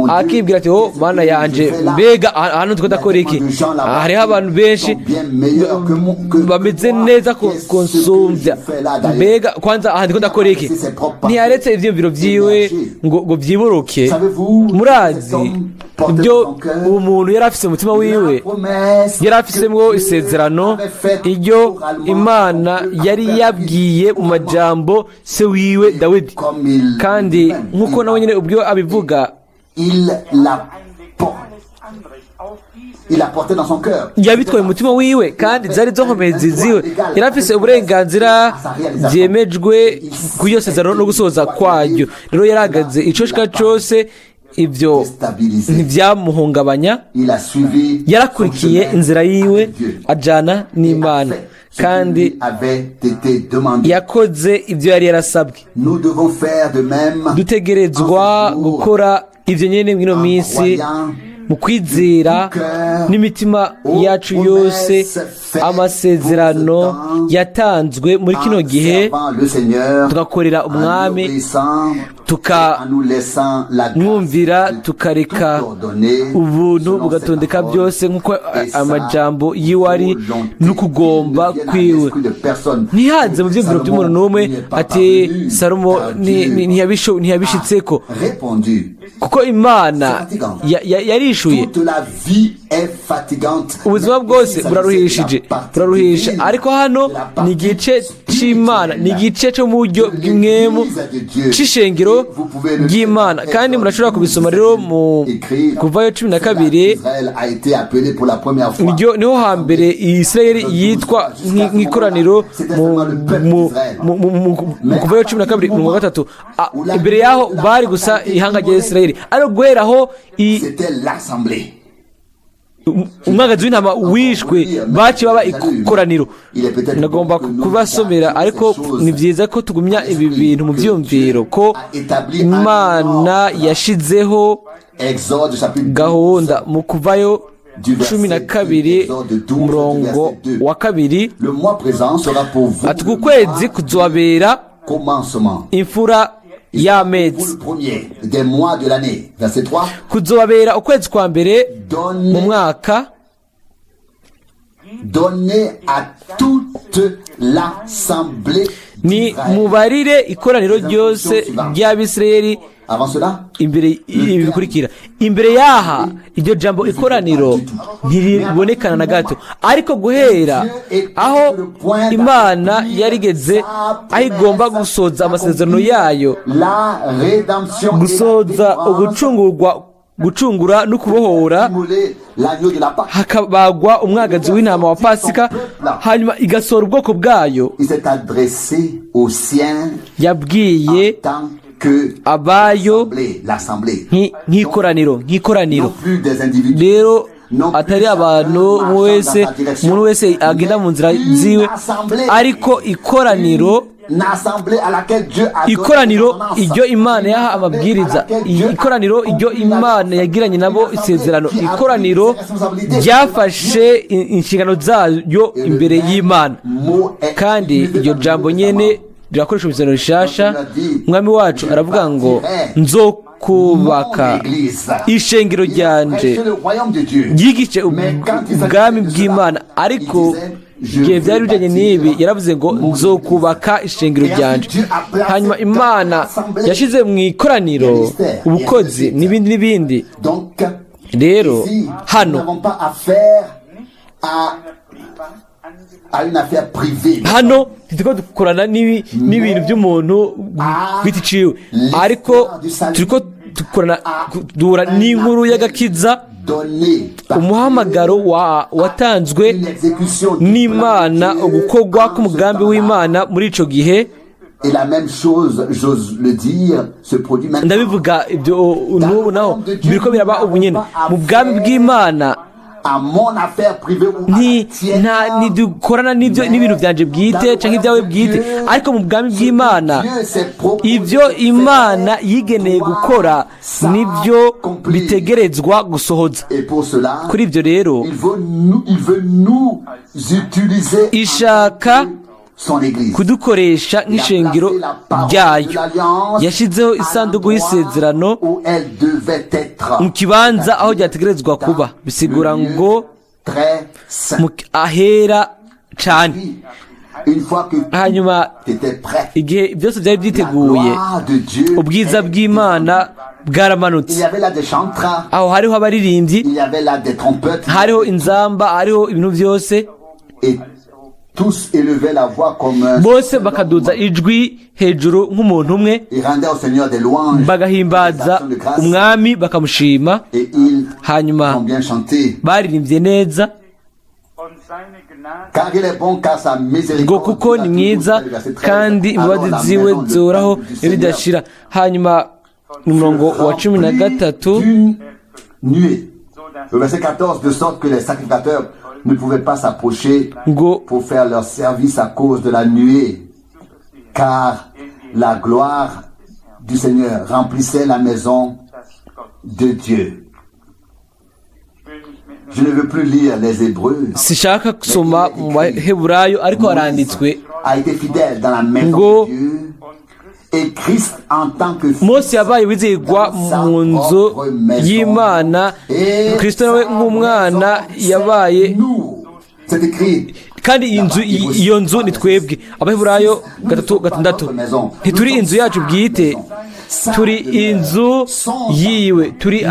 S2: akibwira ati: "Oh Mana yanje, mbega hano twe ndakora iki? Hariho abantu benshi bameze neza kunsumbya. Mbega kwanza aha ndiko ndakora iki?" Ntiyaretse ivyiyumviro vyiwe ngo vyiburuke. Murazi ibyo uwo muntu yari afise umutima wiwe? Yari afisemwo isezerano iryo Imana yari yabwiye mu majambo se wiwe Dawidi, kandi nk'uko nawe nyine ubwiwe abivuga, yabitwaye umutima wiwe, kandi zari zo nkomezi ziwe. Yari afise uburenganzira byemejwe ku iyo sezerano no gusohoza kwaryo. Rero yaragaze ico shika cose, ibyo ntibyamuhungabanya. Yarakurikiye inzira yiwe ajana n'Imana, kandi yakoze ibyo yari yarasabwe. Dutegerezwa gukora ibyo nyene mw'ino minsi mu kwizera n'imitima yacu yose amasezerano yatanzwe muri kino gihe, tugakorera umwami, tukamwumvira, tukareka ubuntu bugatondeka byose nk'uko amajambo yiwe ari n'ukugomba kwiwe. Ntihanze mu byiyumviro by'umuntu n'umwe ati: "Salomo ntiyabishitseko," kuko Imana yarishuye. Ubuzima bwose buraruhishije, buraruhisha, ariko hano ni igice c'Imana, ni igice cyo mu buryo bw'imwemu c'ishengero ry'Imana. Kandi murashobora kubisoma rero mu Kuvayo 12, niryo niho hambere Isirayeli yitwa nk'ikoraniro mu Kuvayo 12:3. Imbere yaho bari gusa ihanga rya Isirayeli, ariko guhera aho umwagazi w'intama wishwe, baciye baba ikoraniro. Nagomba kubasomera, ariko ni byiza ko tugumya ibi bintu mu byiyumviro ko Imana yashizeho gahunda. Mu Kuvayo 12 umurongo wa 2, ati: "Uku kwezi kuzobabera imfura y'amezi, kuzobabera ukwezi kwa mbere mu mwaka." Ni mubarire ikoraniro ryose ry'Abisirayeli imbere ibi bikurikira. Imbere yaha iryo jambo ikoraniro ntiribonekana na gato, ariko guhera aho Imana yarigeze aho igomba gusoza amasezerano yayo, gusoza ugucungurwa, gucungura no kubohora, hakabagwa umwagazi w'intama wa Pasika, hanyuma igasohora ubwoko bwayo, yabwiye abayo nk'ikoraniro. Rero atari abantu wese, umuntu wese agenda mu nzira ziwe, ariko ikoraniro, ikoraniro iryo Imana yaha amabwiriza, ikoraniro iryo Imana yagiranye nabo isezerano, ikoraniro ryafashe inshingano zayo imbere y'Imana. Kandi iryo jambo nyene rirakoresha isezerano rishasha. Umwami wacu aravuga ngo: "Nzokubaka ishengero ryanje." Ryigishe ubwami bw'Imana, ariko Igihe byari bijyanye n'ibi, yaravuze ngo: "Nzokubaka ishengero ryanje." Hanyuma Imana yashyize mu ikoraniro ubukozi n'ibindi n'ibindi.
S1: Donc,
S2: Rero
S1: ici,
S2: hano
S1: nous n'avons pas affaire à une affaire privée.
S2: Hano ntituriko dukorana n'ibintu by'umuntu ku giti ciwe, ariko turiko dukorana, duhura n'inkuru y'agakiza,
S1: Donné par
S2: umuhamagaro watanzwe
S1: une exécution du
S2: n'Imana,
S1: plan de Dieu
S2: ugukorwa
S1: en
S2: k'umugambi
S1: ce temps-là.
S2: w'Imana muri ico gihe.
S1: Et la même chose, j'ose le dire, se produit maintenant.
S2: Ndabivuga ibyo n'ubu, naho biriko biraba ubu nyene mu bwami bw'Imana.
S1: À mon affaire privée ou à la tienne.
S2: Nta ntidukorana n'ibyo n'ibintu byanje bwite canke ibyawe bwite, ariko mu bwami bw'Imana, ibyo Imana yigeneye gukora nibyo bitegerezwa gusohoza.
S1: Et pour cela,
S2: Kuri ibyo rero,
S1: il veut nous utiliser
S2: ishaka
S1: son église.
S2: kudukoresha nk'ishengero ryayo. Yashyizeho isanduku y'isezerano
S1: où elle devait être.
S2: mu kibanza aho ryategerezwa kuba, bisigura ngo
S1: Très saint.
S2: mu ahera cane.
S1: Une fois que
S2: Hanyuma
S1: tout était prêt,
S2: igihe byose byari byiteguye,
S1: la gloire de Dieu
S2: ubwiza bw'Imana bwaramanutse.
S1: Il y avait là des chantres,
S2: Aho hariho abaririmbyi,
S1: il y avait là des trompettes,
S2: hariho inzamba, hariho ibintu byose.
S1: Et tous élevaient la voix comme un
S2: Bose bakaduza ijwi hejuru nk'umuntu umwe,
S1: Ils rendaient au Seigneur des louanges,
S2: bagahimbaza
S1: des actions de grâce,
S2: Umwami, bakamushima.
S1: Et ils
S2: Hanyuma
S1: ont bien chanté.
S2: baririmbye neza
S3: Und seine Gnade
S1: Car il est bon, car sa miséricorde
S2: ngo kuko ni mwiza kandi imbabazi ziwe zihoraho bidashira. Hanyuma umurongo wa 13.
S1: D'une nuée. Le verset 14, de sorte que les sacrificateurs ne pouvaient pas s'approcher
S2: Ngo
S1: pour faire leur service à cause de la nuée, car la gloire du Seigneur remplissait la maison de Dieu. Je ne veux plus lire les Hébreux.
S2: Sishaka gusoma mu Baheburayo, ariko haranditswe
S1: A été fidèle dans la maison
S2: ngo
S1: de Dieu et Christ en tant que fils
S2: Mose yabaye wizerwa mu nzu y'Imana, Kristo nawe nk'umwana yabaye
S1: nous. C'est écrit.
S2: Kandi iyi nzu, iyo nzu ni twebwe. Abaheburayo 3:6. Ntituri inzu yacu bwite, turi inzu yiwe, turi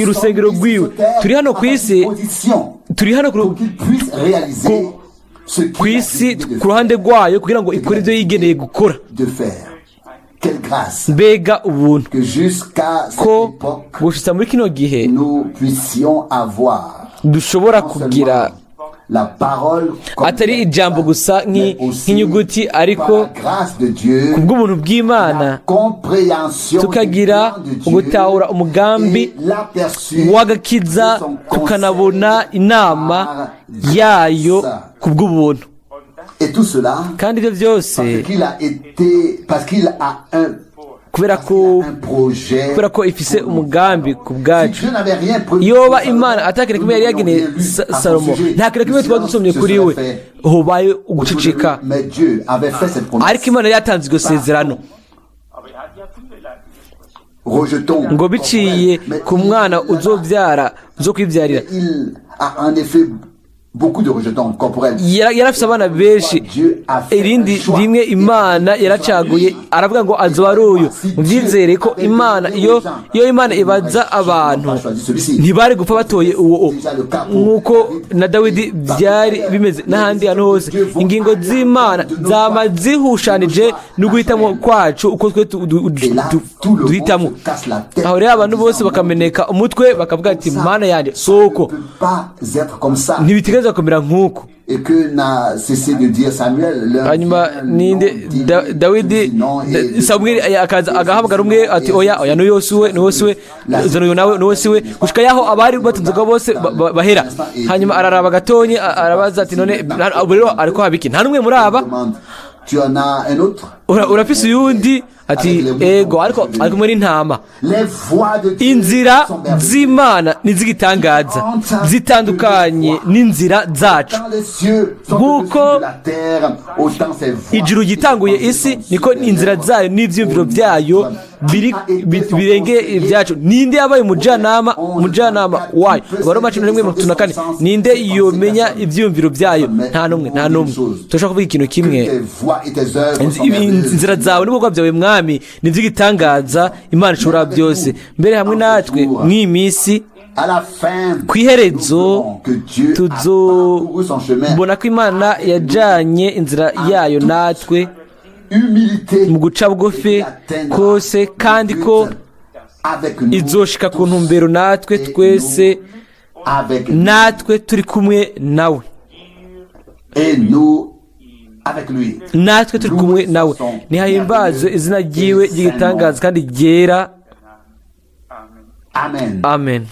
S2: urusengero rwiwe. Turi hano ku isi, turi hano
S1: Pour qu'il puisse réaliser ce
S2: ku
S1: qu'il a
S2: isi
S1: décidé de
S2: ku ruhande rwayo kugira ngo ikore ibyo yigeneye gukora.
S1: de faire. Quelle grâce
S2: Mbega ubuntu
S1: que jusqu'à cette
S2: ko
S1: époque,
S2: gushitsa muri kino gihe
S1: nous puissions avoir
S2: dushobora
S1: non
S2: kugira
S1: seulement la parole comme
S2: atari ijambo gusa
S1: mais aussi
S2: nk'inyuguti, ariko
S1: par la grâce de Dieu,
S2: kubw'ubuntu bw'Imana
S1: la compréhension
S2: tukagira
S1: du plan de Dieu
S2: ugutahura umugambi
S1: et l'aperçu
S2: w'agakiza,
S1: de son conseil
S2: tukanabona inama
S1: par
S2: yayo
S1: grâce.
S2: kubw'ubuntu.
S1: Et tout cela
S2: Kandi ibyo byose
S1: parce qu'il a été parce qu'il a un
S2: kubera ko
S1: un projet.
S2: kubera ko ifise umugambi ku bwacu.
S1: Si Dieu n'avait rien prévu
S2: Yoba
S1: pour
S2: Imana
S1: Salomon,
S2: atakintu kimwe yari yageneye Salomo, nta kintu kimwe tuba dusomye kuri we, hobaye uguceceka.
S1: Mais Dieu avait fait cette promesse.
S2: Ariko Imana yari yatanze iryo sezerano
S3: Aber er hat ja viele Leute gesprochen.
S1: Rejeton.
S2: ngo biciye
S1: Mais
S2: ku mwana uzobyara, uzokwibyarira.
S1: Il a en effet beaucoup de rejetons corporels.
S2: Yari afise abana benshi. Irindi rimwe Imana yaracaguye, aravuga ngo azoba ari uyu. Mubyizere ko Imana iyo Imana ibaza abantu, ntibari gupfa batoye uwo, nk'uko na Dawidi byari bimeze n'ahandi hantu hose. Ingingo z'Imana zama zihushanije no guhitamo kwacu, uko twe
S1: Et là, tout le monde
S2: duhitamo.
S1: se casse la tête.
S2: Aho rero abantu bose bakameneka umutwe, bakavuga ati: "Mana yanjye, soko
S1: Ne peut pas être comme ça.
S2: Ntibitegereza kumera nk'uko."
S1: Et que n'a cessé de dire Samuel. L'un
S2: Hanyuma
S1: vient,
S2: ninde
S1: non, dit
S2: Dawidi
S1: dit non, et-
S2: Samweli akaza agahamagara umwe ati: "Oya, oya, n'uyo si we, n'uwo si we, zana uyu nawe, n'uwo si we," gushika yaho abari batunze ubwo bose bahera. Hanyuma araraba gatonye, arabaza ati: "None ubu rero ariko haba iki? Nta n'umwe muri aba?"
S1: Demande, tu en as un autre?
S2: Urafise uyundi?" Ati: "Ego, ariko ari kumwe n'intama."
S1: Les voies de Dieu
S2: Inzira
S1: sont merveilleuses.
S2: z'Imana ni iz'igitangaza, zitandukanye n'inzira zacu.
S1: Tant les cieux sont
S2: Nk'uko
S1: au-dessus de la terre, autant ses voies
S2: ijuru gitanguye isi, niko inzira zayo n'ivyiyumviro byayo Birenge ibyacu. Ninde yabaye umujyanama wayo? Abaroma 11:34. Ninde yomenya ibyiyumviro byayo? Nta n'umwe, nta n'umwe. Turashobora kuvuga ikintu kimwe: inzira zawe n'ibikorwa byawe, Mwami, ni iby'igitangaza, Imana ishobora byose. Mbere hamwe natwe mw'iyi minsi, ku iherezo tuzobona ko Imana yajyanye inzira yayo natwe mu guca bugufi kose, kandi ko izoshika ku ntumbero natwe twese, natwe turi kumwe nawe, natwe turi kumwe nawe. Ntihahimbazwe izina ryiwe ry'igitangaza kandi ryera. Amen.